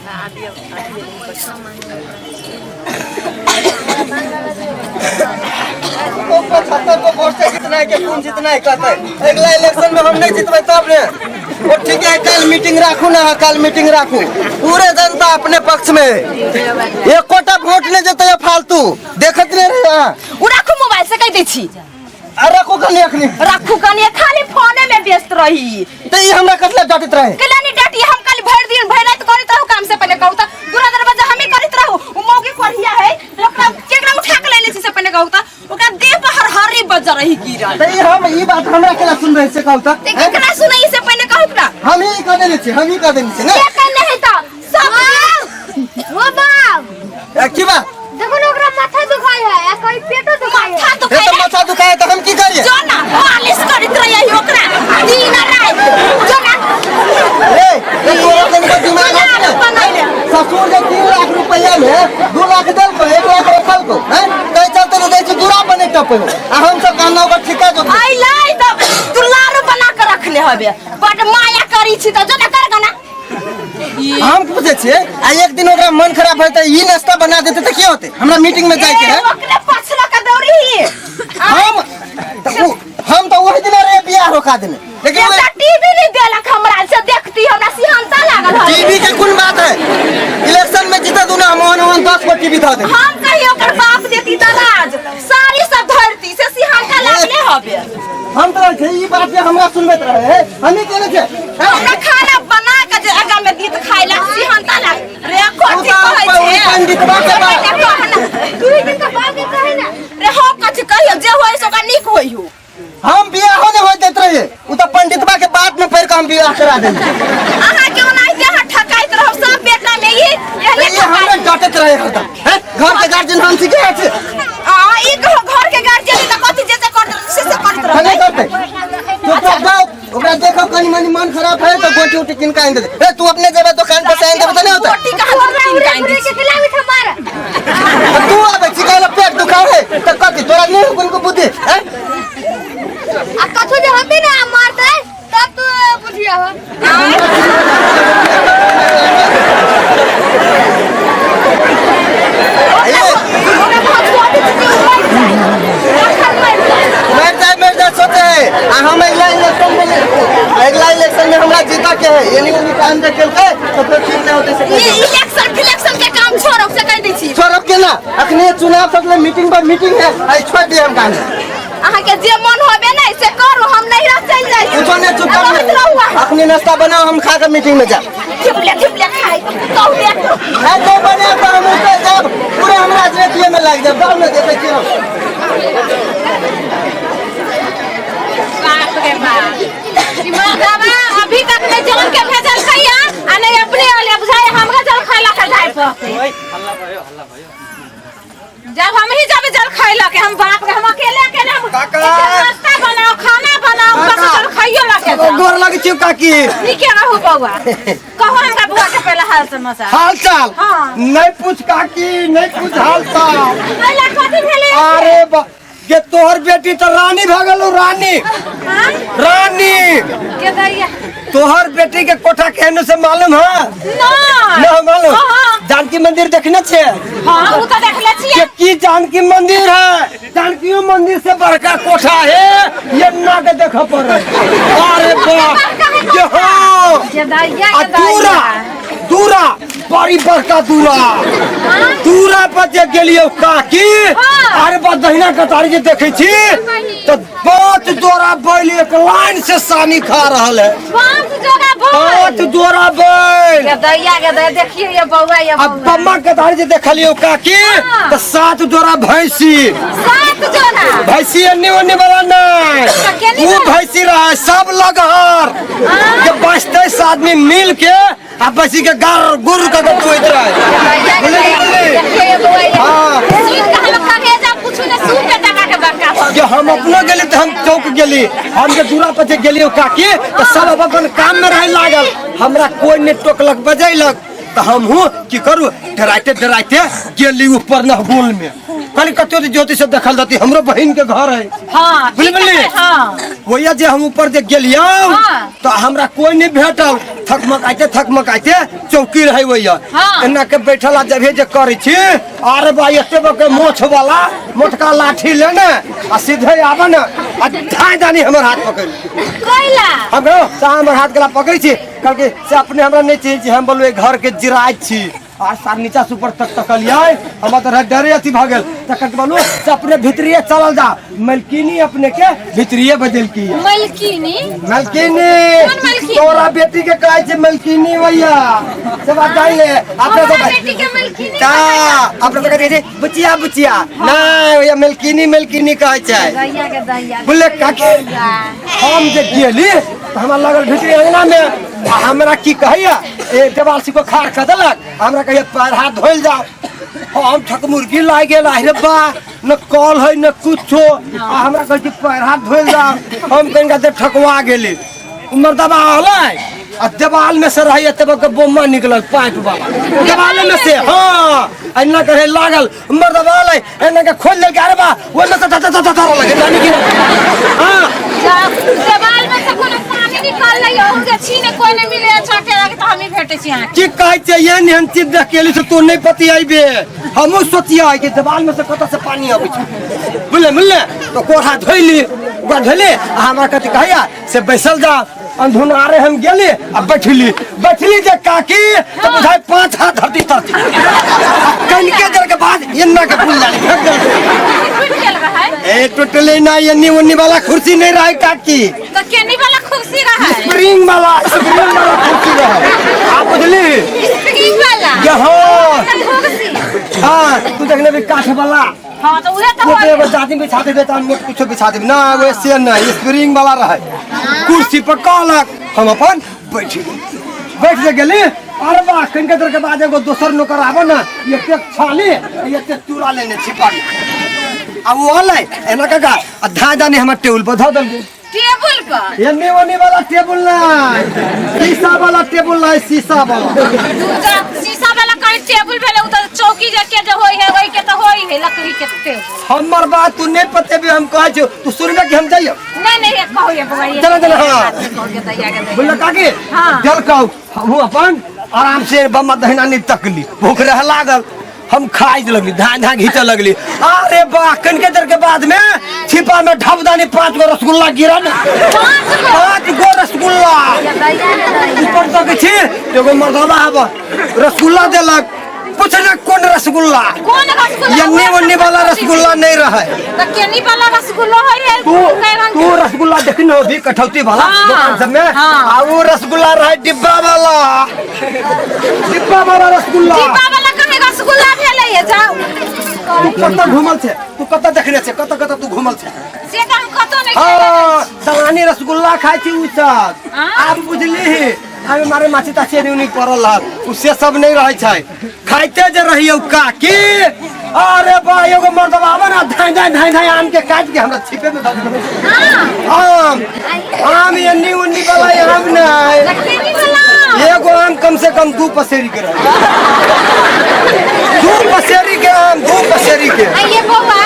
75 को वोट से जीतना है कि कौन जीतना है कहते है। अगला इलेक्शन में हम नहीं जीतबै तब ने। वो ठीक है, कल मीटिंग राखू ना, कल मीटिंग राखू। पूरे जनता अपने पक्ष में है, एकोटा वोट नहीं देते है फालतू, देखत नहीं रहे अहाँ। उ राखू मोबाइल से कहि दै छी। आ राखू कनी अखनी। राखू कनी, खाली फोने में व्यस्त रही। त ई हमरा कतला डांटैत रहे? केला नहीं डांटी, हम खाली भरि दिन भरि रात करैत रहू काम से पहिले कहू त दूरा दरवाजा हमें करैत रहू। उ मौगी कोढ़िया है, ओकरा केकरा उठा के ले ले छी से पहिले कहू त ओकरा देह पर हरहरी बजर रही गिरल। त ई हम ई बात हमरा केला सुन रहे से कहू त? ते केकरा सुनै से पहिले कहू ना? हम ही कह देने छी, हम ही कह देने छी ना। के कहने है त सब ओ बाप। ए, की बात? देखो ना ओकरा माथा दुखाय है आ कहीं पेटो दुखाय है। माथा ए, दुखाय त है। माथा दुखाय है त हम की करिए? जो ना मालिश करैत रहिए ओकरा दिन आ रात, जो ना। ए, ए, तोरा तनिको दिमाग है कि नहीं? बनैले। ससुर जे 3 लाख रुपया में 2 लाख देलको, 1 लाख रखलको, हैं? तै चलते तो दै छी दूरा बने टपे हो। आ हम सब कहना ओकर ठिका जो। आई लाई तब दुलारू बना के रखले हबे, बड माया करी छी त जो ना कर गना। हम पूछे छियै, आ एक दिन ओकरा मन खराब है त ई नाश्ता बना देते त की होते? हमरा मीटिंग में जाय के है। ए, ओकरे पछला के दौड़ी ही। हम तो वही दिन रे बियाह रोका देने, लेकिन एकटा टीवी नहीं देलक हमरा से देखती, हमरा सिहंता लागल है। टीवी के कोन बात है? इलेक्शन में जीता दूना हम ओहन ओहन 10 गो टीवी धऽ देबै। हम कहियो ओकर बाप देती त राज सारी सब धरती से सिहंता लागले हबे। हम तो छै ई बात जे हमरा सुनबैत रहे है, हम ही केने छै। हमरा खाना बना के जे आगा में दीत खाइ ला सिहंता लाग रे कथी कहै छै पंडितवा के बात। तू ही दिन का बाप के कहे ना। रे हम कथी कहियो, जे होय से ओकरा नीक होय हो। हम बियाह नहीं होय देत रहिए, उ त पंडितवा के बात में पड़ के हम बियाह करा देली। अहाँ के ओनाहिते अहाँ ठकाइत रहब सब बेटा में ई एहने ई हमरा डांटैत रहे हरदम, हैं? घर के गार्जियन हम सीखे छै। आ ई कहो घर के गार्जियन त कथी जे जे करत से से करत रहब। नहीं करते। चुपचाप जाओ, ओकरा देखो कनी मनी मन खराब है तो गोटी उटी किन का आइन दे। ए तू अपने जेबे दुकान पर से आइन देबे त नहीं होता। गोटी कहाँ ओकरा किन उड़े का आइन उड़े दै के खिलाबी था मार। तू आबे छी कहला पेट दुखाव है त कथी तोरा नहीं हो कोन बुद्धि, हैं? आ कथो जे होते ना मारते तब तू बुझिया हो। ओकरा बहुत गोटी छै जे मरि जाइ, रखल मरि जाइ। मर जाए मर जाए सोचे है, आ हम अगला इलेक्शन में, अगला इलेक्शन में हमरा जीता के है, यानी उन्हीं काम के केलकै तो फिर ठीक नहीं होते से। ई इलेक्शन फिलेक्शन के काम छोड़ब से कहि दै छी। छोड़ब के ना, अखने चुनाव सब ले मीटिंग पर मीटिंग है, आई छोड़ दिए हम काम। अहाँ के जे मन होबे नहीं से करू, हम नहीं रह चल जाइ छी। कुछो नहीं, चुपचाप रहैत रहू अहाँ। अखने नाश्ता बनाओ, हम खा के मीटिंग में जाब। थिपले थिपले खाइ कहू देख। है तो बने तो हम उतर जाब, पूरे हम राजनीति में लाग जाब, गाँव में देखै छी हम। बाप रे बाप, ई मर्दवा अभी तक नहीं जौन के भेजल खैया आ नहीं अपने वाले बुझाए हमरा जल खाइला के जाय पड़ते। जब हम ही जाबे जल खाइला के हम बाप रे हम अकेले अकेले हम काका। नाश्ता बनाओ खाना बनाओ बस जल खाइयो ला के जाओ। गोर लगे छियौ काकी। नीके रहू बौआ, कहो हमरा बौआ के पहले हाल समाचार। हाल चाल? हाँ। नहीं पूछ काकी, नहीं पूछ हाल चाल। पहले कथी भेलै? अरे बा के तोहर बेटी तो रानी भऽ गेलौ, रानी। हाँ? रानी के दैया तोहर बेटी के कोठा केहन से मालूम है? नहीं। ना मालूम? हाँ। जानकी मंदिर देखने छे? हाँ, उ तो देखले छियै। के की जानकी मंदिर है? जानकी मंदिर से बड़का कोठा है, ये ना के देख पड़े। अरे बाप के हाँ। के दैया, आ के दैया। दूरा दूरा बड़ी बड़का दूरा, दूरा पर जे गेलियो काकी, हाँ। अरे बा दहिना कतारी जे देखै छी त 5 जोड़ा बैल एक लाइन से सानी खा रहल है। 5 जोड़ा बैल? 5 जोड़ा बैल। के दैया, के दैया, देखिए ये बौआ, ये आ बौआ। बम्मा कतारी जे देखलियो काकी, हाँ। त 7 जोड़ा भैंसी। 7 जोड़ा? भैंसी एन्ने ओन्ने वाला नहीं, त केनी उ वाला? भैंसी रहा है सब लगहर हाँ। के 22-23 आदमी मिल के आ भैंसी के गार गुर के दुहैत रहे। बुझलियै कि बुझलियै? देखिए ये बौआ, ये। हाँ। सुन के हम कहे जा कुछ ने सुन के जगह के बड़का हो। जे हम अपनो गेली त हम चौक गेली, हम जे दूरा पर जे गेलियो काकी त सब अपन काम में रहे लागल, हमरा कोई ने टोकलक बजैलक। तऽ हमहूँ की करू डराइते डराइते गेली ऊपर नहगोल में कहली कते ज्योति से देखल जाती हमरो बहिन के घर है। हाँ, बुझली? ठीक है, हाँ। वही जे हम ऊपर जे गेलियौ हाँ। तो हमरा कोई नहीं भेटल, थकमकाइते थकमकाइते चौकी रहे वही। हाँ। एना के बैठल आ जबे जे करै छी, अरे बा एते बके मोछ वाला मोटका लाठी लेने आ सीधे आबे ने आ धाय दानी हमर हाथ पकड़। कैला? हमरो सा हमर हाथ गला पकड़ै छी, कहलकै से अपने हमरा नहीं चाहिए छी, हम बोलबै घर के जिराय छी। आ सार नीचा से ऊपर तक तकलियै, हमरा तऽ डरे अथी भऽ गेल। तखन बोलू से अपने भीतरिये चलल जा, मलकिनी अपने के भीतरिये बदलकी। मलकिनी? मलकिनी। कौन मलकिनी? तोरा बेटी के कहै छै मलकिनी भैया, से बात जान ले। अपने हमरा सब बेटी के मलकिनी ता, कहै छै। अपने सब कहै छै बुचिया बुचिया, नहीं भैया मलकिनी मलकिनी कहै छै। दैया के दैया। बोले काकी हम जे गेली तऽ हमरा लगल भीतरी अंगना में, आ हमरा की कहैया ए देवाल सिको खाड़ कऽ देलक, हमरा कहैया पैर हाथ धोइल जाओ। हम ठकमुर्गी लागि गेल, आहि रे बा, न कल है न कुछो, आ हमरा कहै छै पैर हाथ धोइल जाओ। हम कनिका देर ठकवा गेली, मर्दबा अलै आ देवाल में से रहैया तब के बोमा निकलल पाइप वाला देवाल में से। हाँ एना करे लागल मर्दबा अलै, एना के खोल देलकै, अरे बा ओहिमे से धर धर धर धर लगे जानी कि हाँ देवाल में से कोनो पानी निकललै, अहूँ जे छी ने कोई नहीं मिले छटे लगे तऽ हमही भेटै छी अहाँके। की कहै छै एहन एहन चीज देख के एली से तू नहीं पतियाबे। हमहूँ सोचियै कि देवाल में से कतऽ से पानी अबै छै। बुझले बुझले तो कोढ़ा धोइली, ओकरा धोइली आ हमरा कथी कहैया से बैसल जा। अंधुनारे हम गेली आ बैठली, बैठली जे काकी तो बुझाइ 5 हाथ धरती तरती। कनिके देर के बाद एन्ना के फूल जाली फेंक देलकै। टूटि गेल रहै? ए टूटले ना, एन्नी ओन्नी वाला कुर्सी नहीं रहे काकी। तो केनी वाला कुर्सी रहे? स्प्रिंग वाला, स्प्रिंग वाला कुर्सी रहे। आप बुझली? स्प्रिंग वाला? हाँ। कुर्सी। हाँ, तू देखने भी काठ वाला। हाँ, तो उहे तो वो तो होय। एगो जाति बिछा देबे त हम कुछो बिछा देबे ना, वो से नहीं, स्प्रिंग वाला रहे। कुर्सी पर कहलक हम अपन बैठ गेली, बैठ जे गेली। अरे बा कनिके देर के बाद एगो दोसर नौकर आबे ने, एतेक छाली एतेक चूड़ा लेने छिपाली, आ ओ अलै एना काका आ धाय दानी हमर टेबुल पर धऽ देलकै। टेबुल पर? एन्ने ओन्ने वाला टेबुल नहीं, शीशा वाला टेबुल नहीं, शीशा वाला। दूजा शीशा वाला कहीं टेबुल भेलै, उ तऽ चौकी जे के जे होय है ओइ के तऽ होय है लकड़ी के टेबुल। हमर बात तू नहीं पतेबे, हम कहै छियौ तू सुनबे कि हम जाइयो? नहीं नहीं, ये कहू ये बौआ, ये चलो, चलो, हाँ। कहू ये दैया के दैया। बोले काकी, हाँ। देलकौ, हमहूँ अपन आराम से बम्मा दहिना नहीं तकली, भूख रहे लागल, हम खाइ लगली, धान धान घींचे लगली। अरे बा कनिके देर के बाद में छिपा में ढबदानी 5 गो रसगुल्ला गिरल, 5 गो रसगुल्ला ऊपर तक छी, एगो मर्दाना आब रसगुल्ला देलक, पूछने कोन रसगुल्ला? कोन रसगुल्ला? एन्ने ओन्ने वाला रसगुल्ला नहीं रहे। त केनी वाला रसगुल्ला होय है? तू रसगुल्ला देखनी हो भी कठौती वाला हाँ, दुकान सब में? हाँ। आ वो रसगुल्ला रहे डिब्बा वाला, डिब्बा वाला रसगुल्ला। डिब्बा वाला कहे रसगुल्ला भेलै है, जाओ। तू कतऽ घूमल छे? तू कतऽ देखने छे? कतऽ कतऽ तू घूमल छे? से तऽ हम कतौ नहि हाँ, खेले छी। सलानी रसगुल्ला खाइ छी उ सब। हाँ? आब बुझली हमें मारे माछी ताछी एनी उनी पड़ल रहल, उ से सब नहीं रहै छै। खाइते जे रहियौ काकी, अरे बा एगो मर्दबा आबे ना धाय धाय धाय धाय आम के काट के हमरा छिपे में धऽ देलकै। आम, आम एन्नी उन्नी वाला आम नहीं, एगो आम कम से कम 2 पसेरी के रहे, 2 पसेरी के आम, 2 पसेरी के। आ ये बौआ,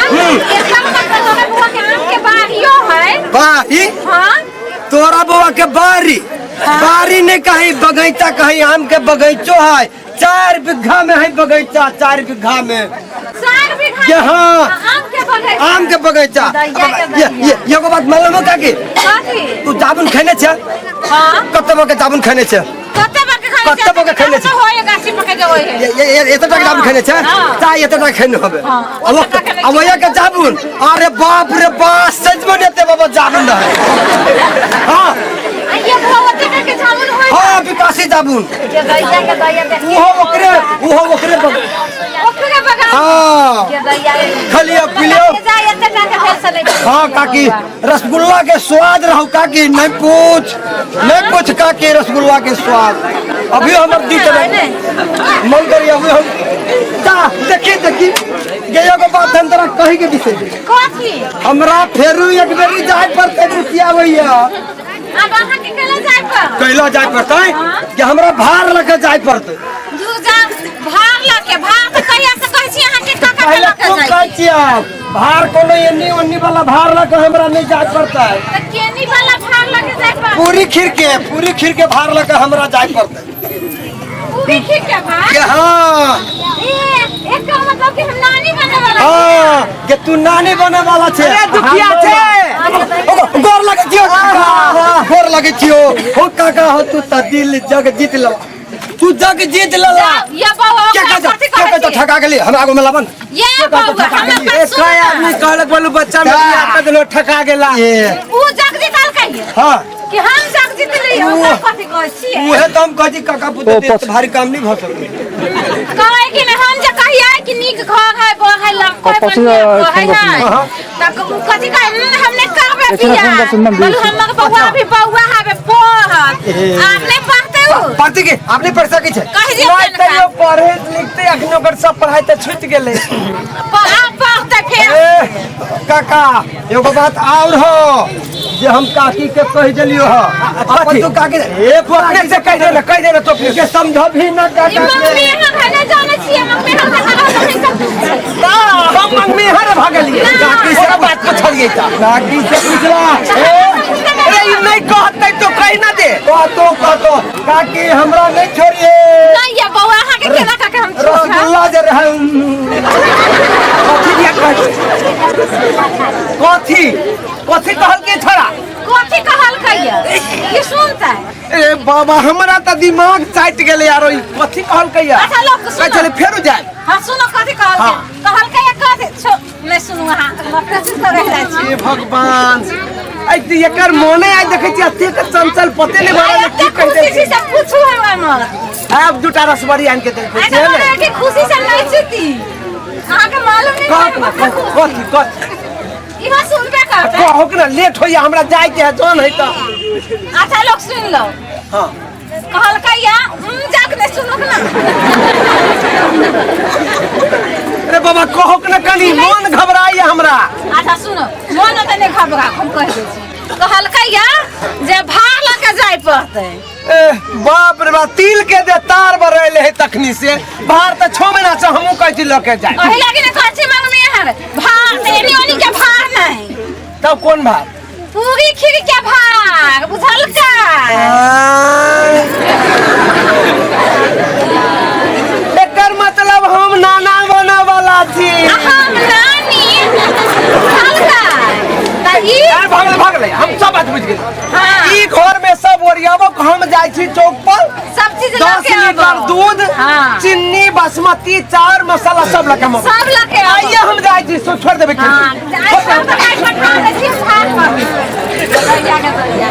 एतना तक तोरा बौआ के आम के बारियो है। बारी? हाँ। तोरा बौआ के बारी, बारी नहीं कहीं बगीचा, कहीं आम के बगीचो है, 4 बीघा में है बगीचा, 4 बीघा में। 4 बीघा? ये हाँ। आम के बगीचा। आम के बगीचा। दैया के अब ये एगो बात मालूम हो काकी? कथी? तू जामुन खेने छे? हाँ। कते बके जामुन खेने छे? कते बके खाने छे? कते बके खेने छे? कते होय गाछी पके जे होय है। ये एते टाका जामुन खेने छे? हाँ। ता एते टाका खेने होबे। हाँ, अब ओते टाका नहि अब ओया के जामुन, अरे बाप रे बाप, सच में एते बाबा जामुन रहे। हाँ। आ ये बौआ ओते टाका के जामुन होय? हाँ, विकासी जामुन। जे दैया के दैया देख। उहो ओकरे बग- ओकरे बगान। हाँ। जे दैया के- खलियो, पिलियो। जा, एते टाका फेर से नहि खेबै। हाँ काकी, रसगुल्ला के स्वाद रहू काकी, नहीं पूछ, नहीं पूछ काकी रसगुल्ला के स्वाद। अभी हमर जी के मन करी, अभी हम जा देखी देखी ये एगो बात हम तोरा कही के बिसरि गेली। कथी? हमरा फेरू एक बेरी जाय पड़तै रुपया भैया। आब अहाँ के कैला जाय पड़त? कैला जाय पड़तै? हाँ। कि हमरा भार लऽ के जाय पड़तै। दूर के भार तऽ कहिया से कहै छी अहाँ के काका के पहले लऽ के तू जाइ कहै छियै भार कोनो एन्नी ओन्नी वाला भार लऽ के हमरा नहीं जाय पड़तै। तऽ केनी वाला भार लऽ के जाय पड़तै? पूरी खीर के भार लऽ के हमरा जाय पड़तै। पूरी खीर के भार? के हाँ। ए, एकर मतलब कि हम नानी बने वाला। हाँ, के तू नानी बने वाला छे। अरे दुखिया छे। ओ, गोर लगै छियो काका, गोर लगै छियो। हो काका, हो तू त दिल जग जीत लेला, तू जग जीत लेला। या बौआ, के ओकरा कहै कथी के कहै कहै छी? ठका गेली हमरा आगू में लाबन। या बौआ, हमरा ए पर सुन कई ना। आदमी कहलक बोलू बच्चा में बियाह कर देलो ठका गेला। ए ऊ जग जीतल कहिए हाँ कि हम जग जीतली, ओकरा कथी कहै छियै? उहे तो हम कहै छी काका पुते देश भारी काम नहीं भऽ सकै। कहै कि नहि, हम जे कहियै कि नीक घर है, बर है, लड़को है, बढ़िआँ कहै है, तऽ कथी कहै, हम नहि करबै बियाह। बोलू हमर बौआ भी बौआ हवे पढ़त, आब नहि पढ़तै ऊ। पढ़तै की? आब नहि पढ़ि सकै छै। कहि दियौ नहीं तनिका। तैयो पढ़े लिखते अखन ओकर सब पढ़ाई तऽ छूटि गेलै। आब पढ़तै फेर। ए काका, एगो बात और हो जे हम काकी के कहि देलियो ह। अपन तू काकी ए तू अपने से कहि देना, कहि देना तो के समझबही ना ई काका के। मम्मी अहाँ भने जानै छियै, मम्मी हम तऽ कहलहुँ तऽ सब कुछ। ना, हम मम्मी हर भऽ गेलियै। काकी से ओकरा बात पुछलियै तऽ काकी से पूछला। ए अरे ई नहीं कहतै तो कहि ना दे। कहतो कहतो काकी हमरा नहीं छोड़िए। नहीं ये बौआ, अहाँ के केना काके हम छोड़ब? रसगुल्ला जे रहै। कथी दिया कहै? कथी कथी कहलकै छोड़ा? कथी कहलकै ये? की सुनतै? ए बाबा, हमरा तऽ दिमाग चाटि गेलै यार, ई कथी कहलकै यार? अच्छा लोक कहै सुनो। छलै फेरो जाय। हाँ सुनो, कथी कहलकै? कहलकै ये कथी? छो, नहीं सुनू अहाँ, कोशिश करै जाइ छी। हे भगवान, ऐ तऽ एकर मोने आइ देखै छी एतेक चंचल, पते नहि भऽ आइ रहल एते की कहि खुशी छी देलकै। से पूछू हमरा मत। आब दूटा रसबड़ी आनि के देलकै आइ से तऽ ने। कहबै कि खुशी से नहीं छुती। अहाँके मालूम नहीं कहक है ना, कते कहू, खुशी। कथी कथी? इहो सुनबे करतै। कहू कि ना, लेट होइया हमरा जाय के है, जौन है तऽ। अच्छा लोग सुन लो। हाँ कहलकै या जाक नहीं सुनू ना। अरे बाबा, कहू कि ना कनी मन घबराइया हमरा। अच्छा सुनो, मन ओते नहीं घबरा, हम कहि दै छी। कहलकै या जे भार लऽ के जाय पड़तै। ए बाप रे बाप, तिल के दे तार बरैले है तखनी से भार तऽ 6 महीना से हमहूँ कहै छी लऽ के जाय। ओहि लागी ने कहै छी मम्मी अहाँ भार नहि, एनी ओनी के भार नहीं। तब कोन भार? पूरी खीर के भार, बुझलकै? एकर मतलब हम नाना बने वाला छी। आ हम नानी, बुझलकै? तऽ ई अरे भगले भगले, हम सब बात बुझि गेली। हाँ। ई घर में सब ओरियाबो, हम जाइ छी चौक पर सब चीज लऽ 10 के लीटर आबो। दूध, हाँ। चीनी, बासमती चाउर, मसाला सब लऽ के हम आबो। सब लऽ के आबो। आइए हम जाइ छी, सो छोड़ देबै। हाँ, आइ सब तऽ आइ पठा दै छी भार पर। दरिया के दरिया।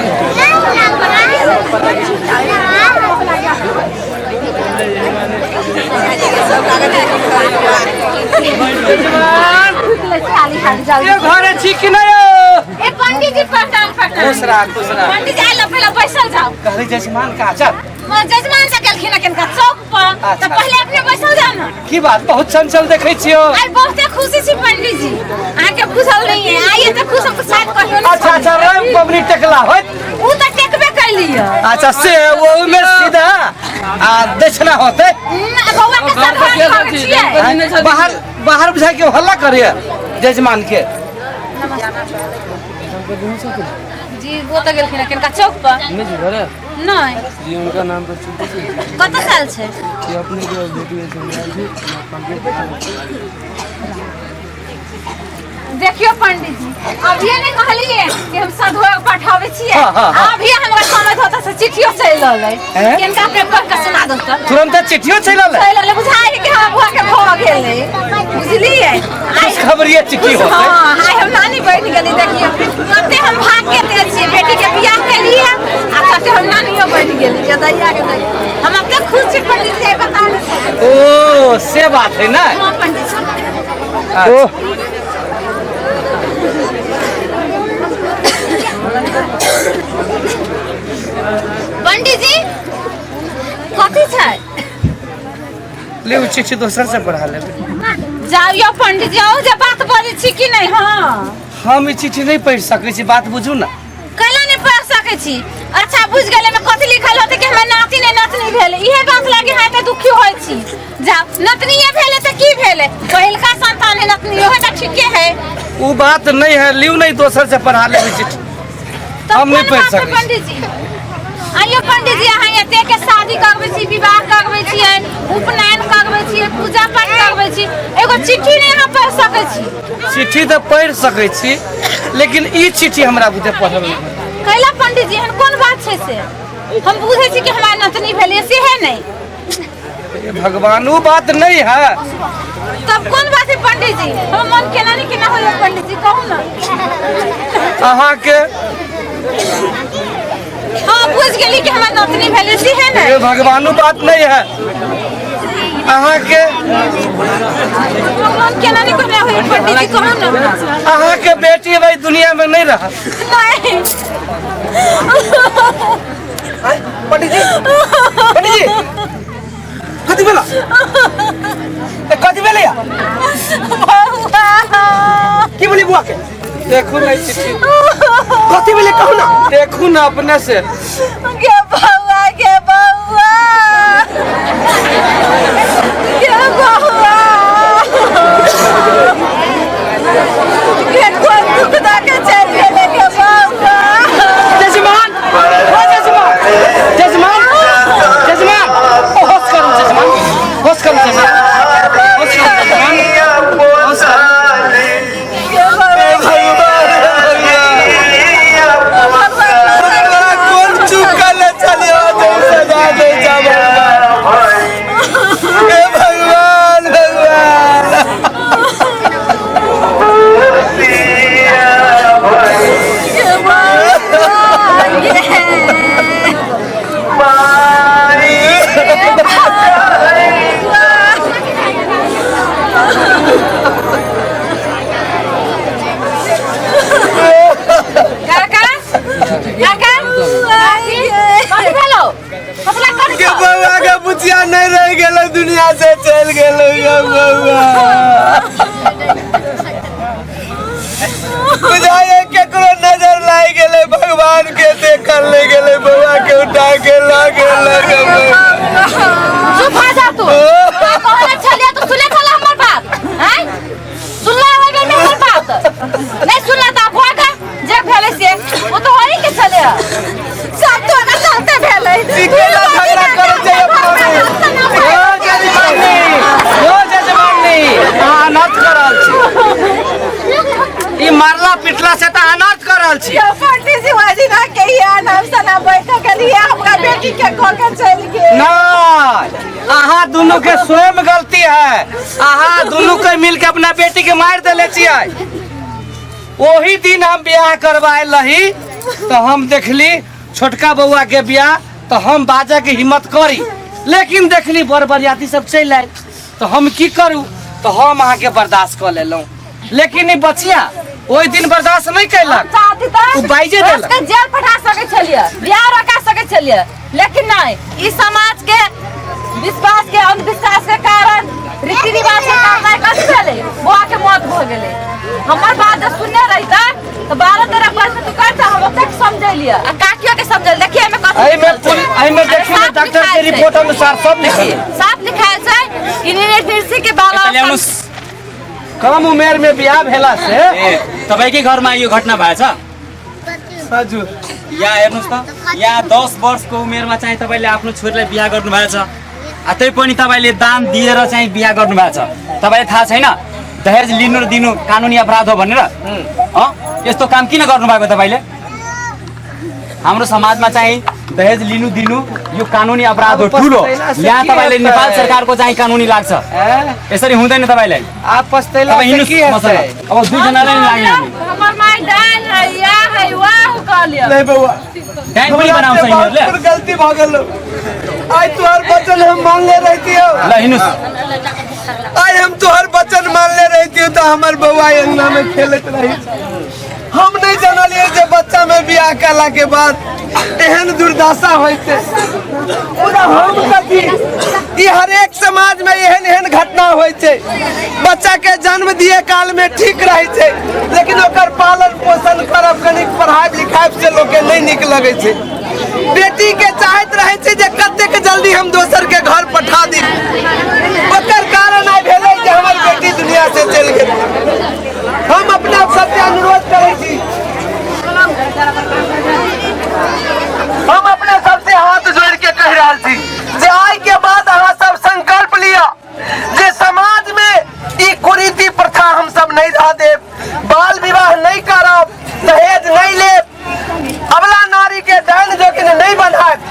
ये घरे छी कि नहीं यौ? ए पंडित जी, प्रणाम प्रणाम। खुश रह, खुश रह। पंडित जी आइल, पहिले बैसल जाओ। कहली जजमान का चल। जजमान से गेलखिन हन किनका चौक पर, तऽ अच्छा। पहिले अपने बैसल जाओ ना। की बात, बहुत चंचल देखै छियौ। आइ बहुते खुशी छी पंडित जी, अहाँके बुझल नहीं है, आइ एते खुश हम तऽ शायद कहियो नहीं। अच्छा अच्छा, राम पबनी टेकला होइत। ऊ तऽ टेकबे कैलियै। अच्छा से वो में सीधा आ दक्षिणा होते। ना, बौआ के सरकार करै छियै। बाहर बाहर बुझाय के हल्ला करिए जजमान के। जी वो तऽ गेलखिन हन किनका चौक पर। नहीं जी उनका नाम पर कत साल छै? अपने के बेटी है। देखियो पंडित जी, अभिये नहीं कहलिए कि हम सधुआ के पठाबै छियै। हाँ, हाँ, हाँ। अभिये हमरा समझ होता से चिट्ठियो चलि रहलै। हैं? किनका अपने पढ़ के सुना दो तऽ। तुरंत चिट्ठियो चलि रहलै। चलि रहलै, बुझाइ कि हमरा बुआ के भऽ गेलै, बुझलियै? खुशखबरिये चिट्ठी होतै। हाँ, आइ हम नानी बनि गेली। देखियो कते हम भाग्य के छियै, बेटी के बियाह केलियै आ कते हम नानियो बनि गेली। जे दैया के दैया, हम एते खुश छी पंडित जी, बता नहि सकब। ओ से बात है ना। हाँ पंडित जी। ओ पंडित जी कथी छै? ले उ चिट्ठी दोसर से पढ़ा लेबै। जाउ यौ पंडित जी, अहूँ जे बात बजै छी कि नहि? हाँ हम ई चिट्ठी नहीं पढ़ सकै छी, बात बुझू ना। कैला नहि पढ़ सकै छी? अच्छा बुझि गेलै, एहिमे कथी लिखल होतै कि हमर नाति ने नतनी भेलै इहे बात लागे अहाँ एते दुखी होइ छी जा नतनीये भेलै तऽ की भेलै पहिलका संतान है नतनी ओहे तऽ ठीके है उ बात नहीं है लिउ नहीं दोसर से पढ़ा लेबै चिट्ठी तब हम नहीं कोन पढ़ि बात है सकै छी। पंडित जी आइयो पंडित जी अहाँ एते के शादी करबै छी विवाह करबै छियै उपनयन करबै छियै पूजा पाठ करबै छी एगो चिट्ठी नहि अहाँ पढ़ि सकै छी चिट्ठी तऽ पढ़ि सकै छी लेकिन ई चिट्ठी हमरा बुझे पढ़ल नहि होइत। कैला पंडित जी एहन कोन बात छै से हम बुझै छी कि हमरा नतनी भेलै सेहे नहि हे भगवान उ बात नहीं है तब कोन बात है पंडित जी हमर मन केना नहीं केना होइए पंडित जी कहू ना अहाँके हाँ बुझ गेली कि हमर नतनी भेलै सेहे नहि हे भगवान उ बात नहीं है अहाँके हमर मन केना नहीं केना होइए पंडित जी कहू ना अहाँके बेटी अब एहि दुनिया में नहीं रहत नहीं पंडित जी पंडित जी कथी भेला ए कथी भेलै या बौआ की भेलै बुआ के देखू नहीं चिट्ठी कथी भेलै कहू ना देखू ना अपने से गे बौआ गे बौआ गे बौआ गे कोन दुख दऽ के चलि गेलै गे बौआ जजमान ओ जजमान जजमान जजमान ओ होश करू जजमान होश करू जजमान होश करू जजमान होश करू कोन चुकल चलियो सजा दे जा हे भगवान भगवान काका काका कथी भेलो कथला कर के बउआ के बुचिया नहीं रह गेलो दुनिया से चल गेलो ये बउआ बुझाइए केकरो नजर लागि गेलै भगवान के देखल ले गेलै बउआ के उठा के लऽ गेल चुप हो जा तू कहले छलिए तू सुने छला हमर बात हैं सुनला होय गेल हमर बात नहीं सुनला त भोगा जे भेलै से ओ तो होई के छले सब तोरा चलते भेलै केना झगड़ा करै छै अपना में ओ जजमानी ओ जजमानी अहाँ अनर्थ कऽ रहल छी ई मारला पिटला से तऽ अनर्थ कऽ रहल छी पंडित जी वाजी ना के ये नाम सना बैठ के लिए हमरा बेटी के कह के चल गेल नहीं अहाँ दुनू के स्वयं गलती है अहाँ दुनू के मिल के अपना बेटी के मार देले छियै ओही दिन हम बियाह करवाए रही तो हम देखली छोटका बउआ के बियाह तो हम बाजा के हिम्मत करी लेकिन देखली बर बरियाती सब चलि आयल तो हम की करू तो हम अहाँके बर्दाश्त कऽ लेलहुँ लेकिन ई बचिया ओहि दिन बर्दाश्त नहीं कैलक चाहती तऽ ओ बाइजे देलक। उसके जेल पठा सकै छलियै बियाह रोका सकै छलियै लेकिन नहीं ई समाज के विश्वास के अंधविश्वास के कारण रीति रिवाज के कारण आइ कथी भेलै बौआ के मौत भऽ गेलै हमर बात जब सुनने रहिता तऽ 12 13 वर्ष में तू करता हम ओतेक समझेलियै आ काकियो के समझेल देखिए एहिमे कथी एहिमे लिखल छै। पुल- एहिमे देखियौ ने साफ डॉक्टर के लिखायल छै। रिपोर्ट अनुसार सब लिखल है। साफ लिखायल छै कि निर्णय के बाल यता ल्याउनुहोस् कम उमेर में बियाह भेला से ए तपाईँकै घरमा यो घटना भएछ हजुर यहाँ हेर्नुहोस् त यहाँ 10 वर्षको उमेरमा चाहिँ तपाईँले आफ्नो छोरीलाई बिहा गर्नुभएको छ आ त्यही पनि तपाईँले दान दिएर चाहिँ बिहा गर्नुभएको छ। तपाईँलाई थाहा छैन दहेज लिनु र दिनु कानुनी अपराध हो भनेर? अँ यस्तो काम किन गर्नुभएको तपाईँले? हाम्रो समाजमा चाहिँ दहेज लिनु दिनु यो कानुनी अपराध हो, ठुलो। यहाँ तपाईँले नेपाल सरकारको चाहिँ कानुनी लाग्छ, यसरी हुँदैन तपाईँलाई। आप पछतैला तपाईँ से हिँड्नुहोस् की हेतै? मसँग। अब दुईजनालाई नै लाग्ने हामी। हमर माय डाइन है या है वाह कहलियै नहीं बउआ डाइन पनि बनाउँछ यिनीहरूले। बहुत गलती भ गेल। आइ तोहर वचन हम मानले रहती हो। ल हिँड्नुहोस्। आइ हम तोहर वचन मानले रहती हो तो हमर बउआ अंगना में खेलत रही। हम नहीं जानलिए जे बच्चा में बियाह कला के बाद एहन दुर्दशा होते। मुदा हम कथी ई हरेक समाज में एहन एहन घटना होइ छै। बच्चा के जन्म दिए काल में ठीक रहे छै, लेकिन ओकर पालन पोषण करब कनी पढ़ाई लिखाई से लोग के नहीं निक लगे छै। बेटी बेटी के चाहैत रहै छी जे कतेक जल्दी हम दोसर के घर पठा दी। ओकर कारण आइ भेलै जे हमर बेटी दुनिया से चलि गेल। हम अपना सबके अनुरोध करै छी।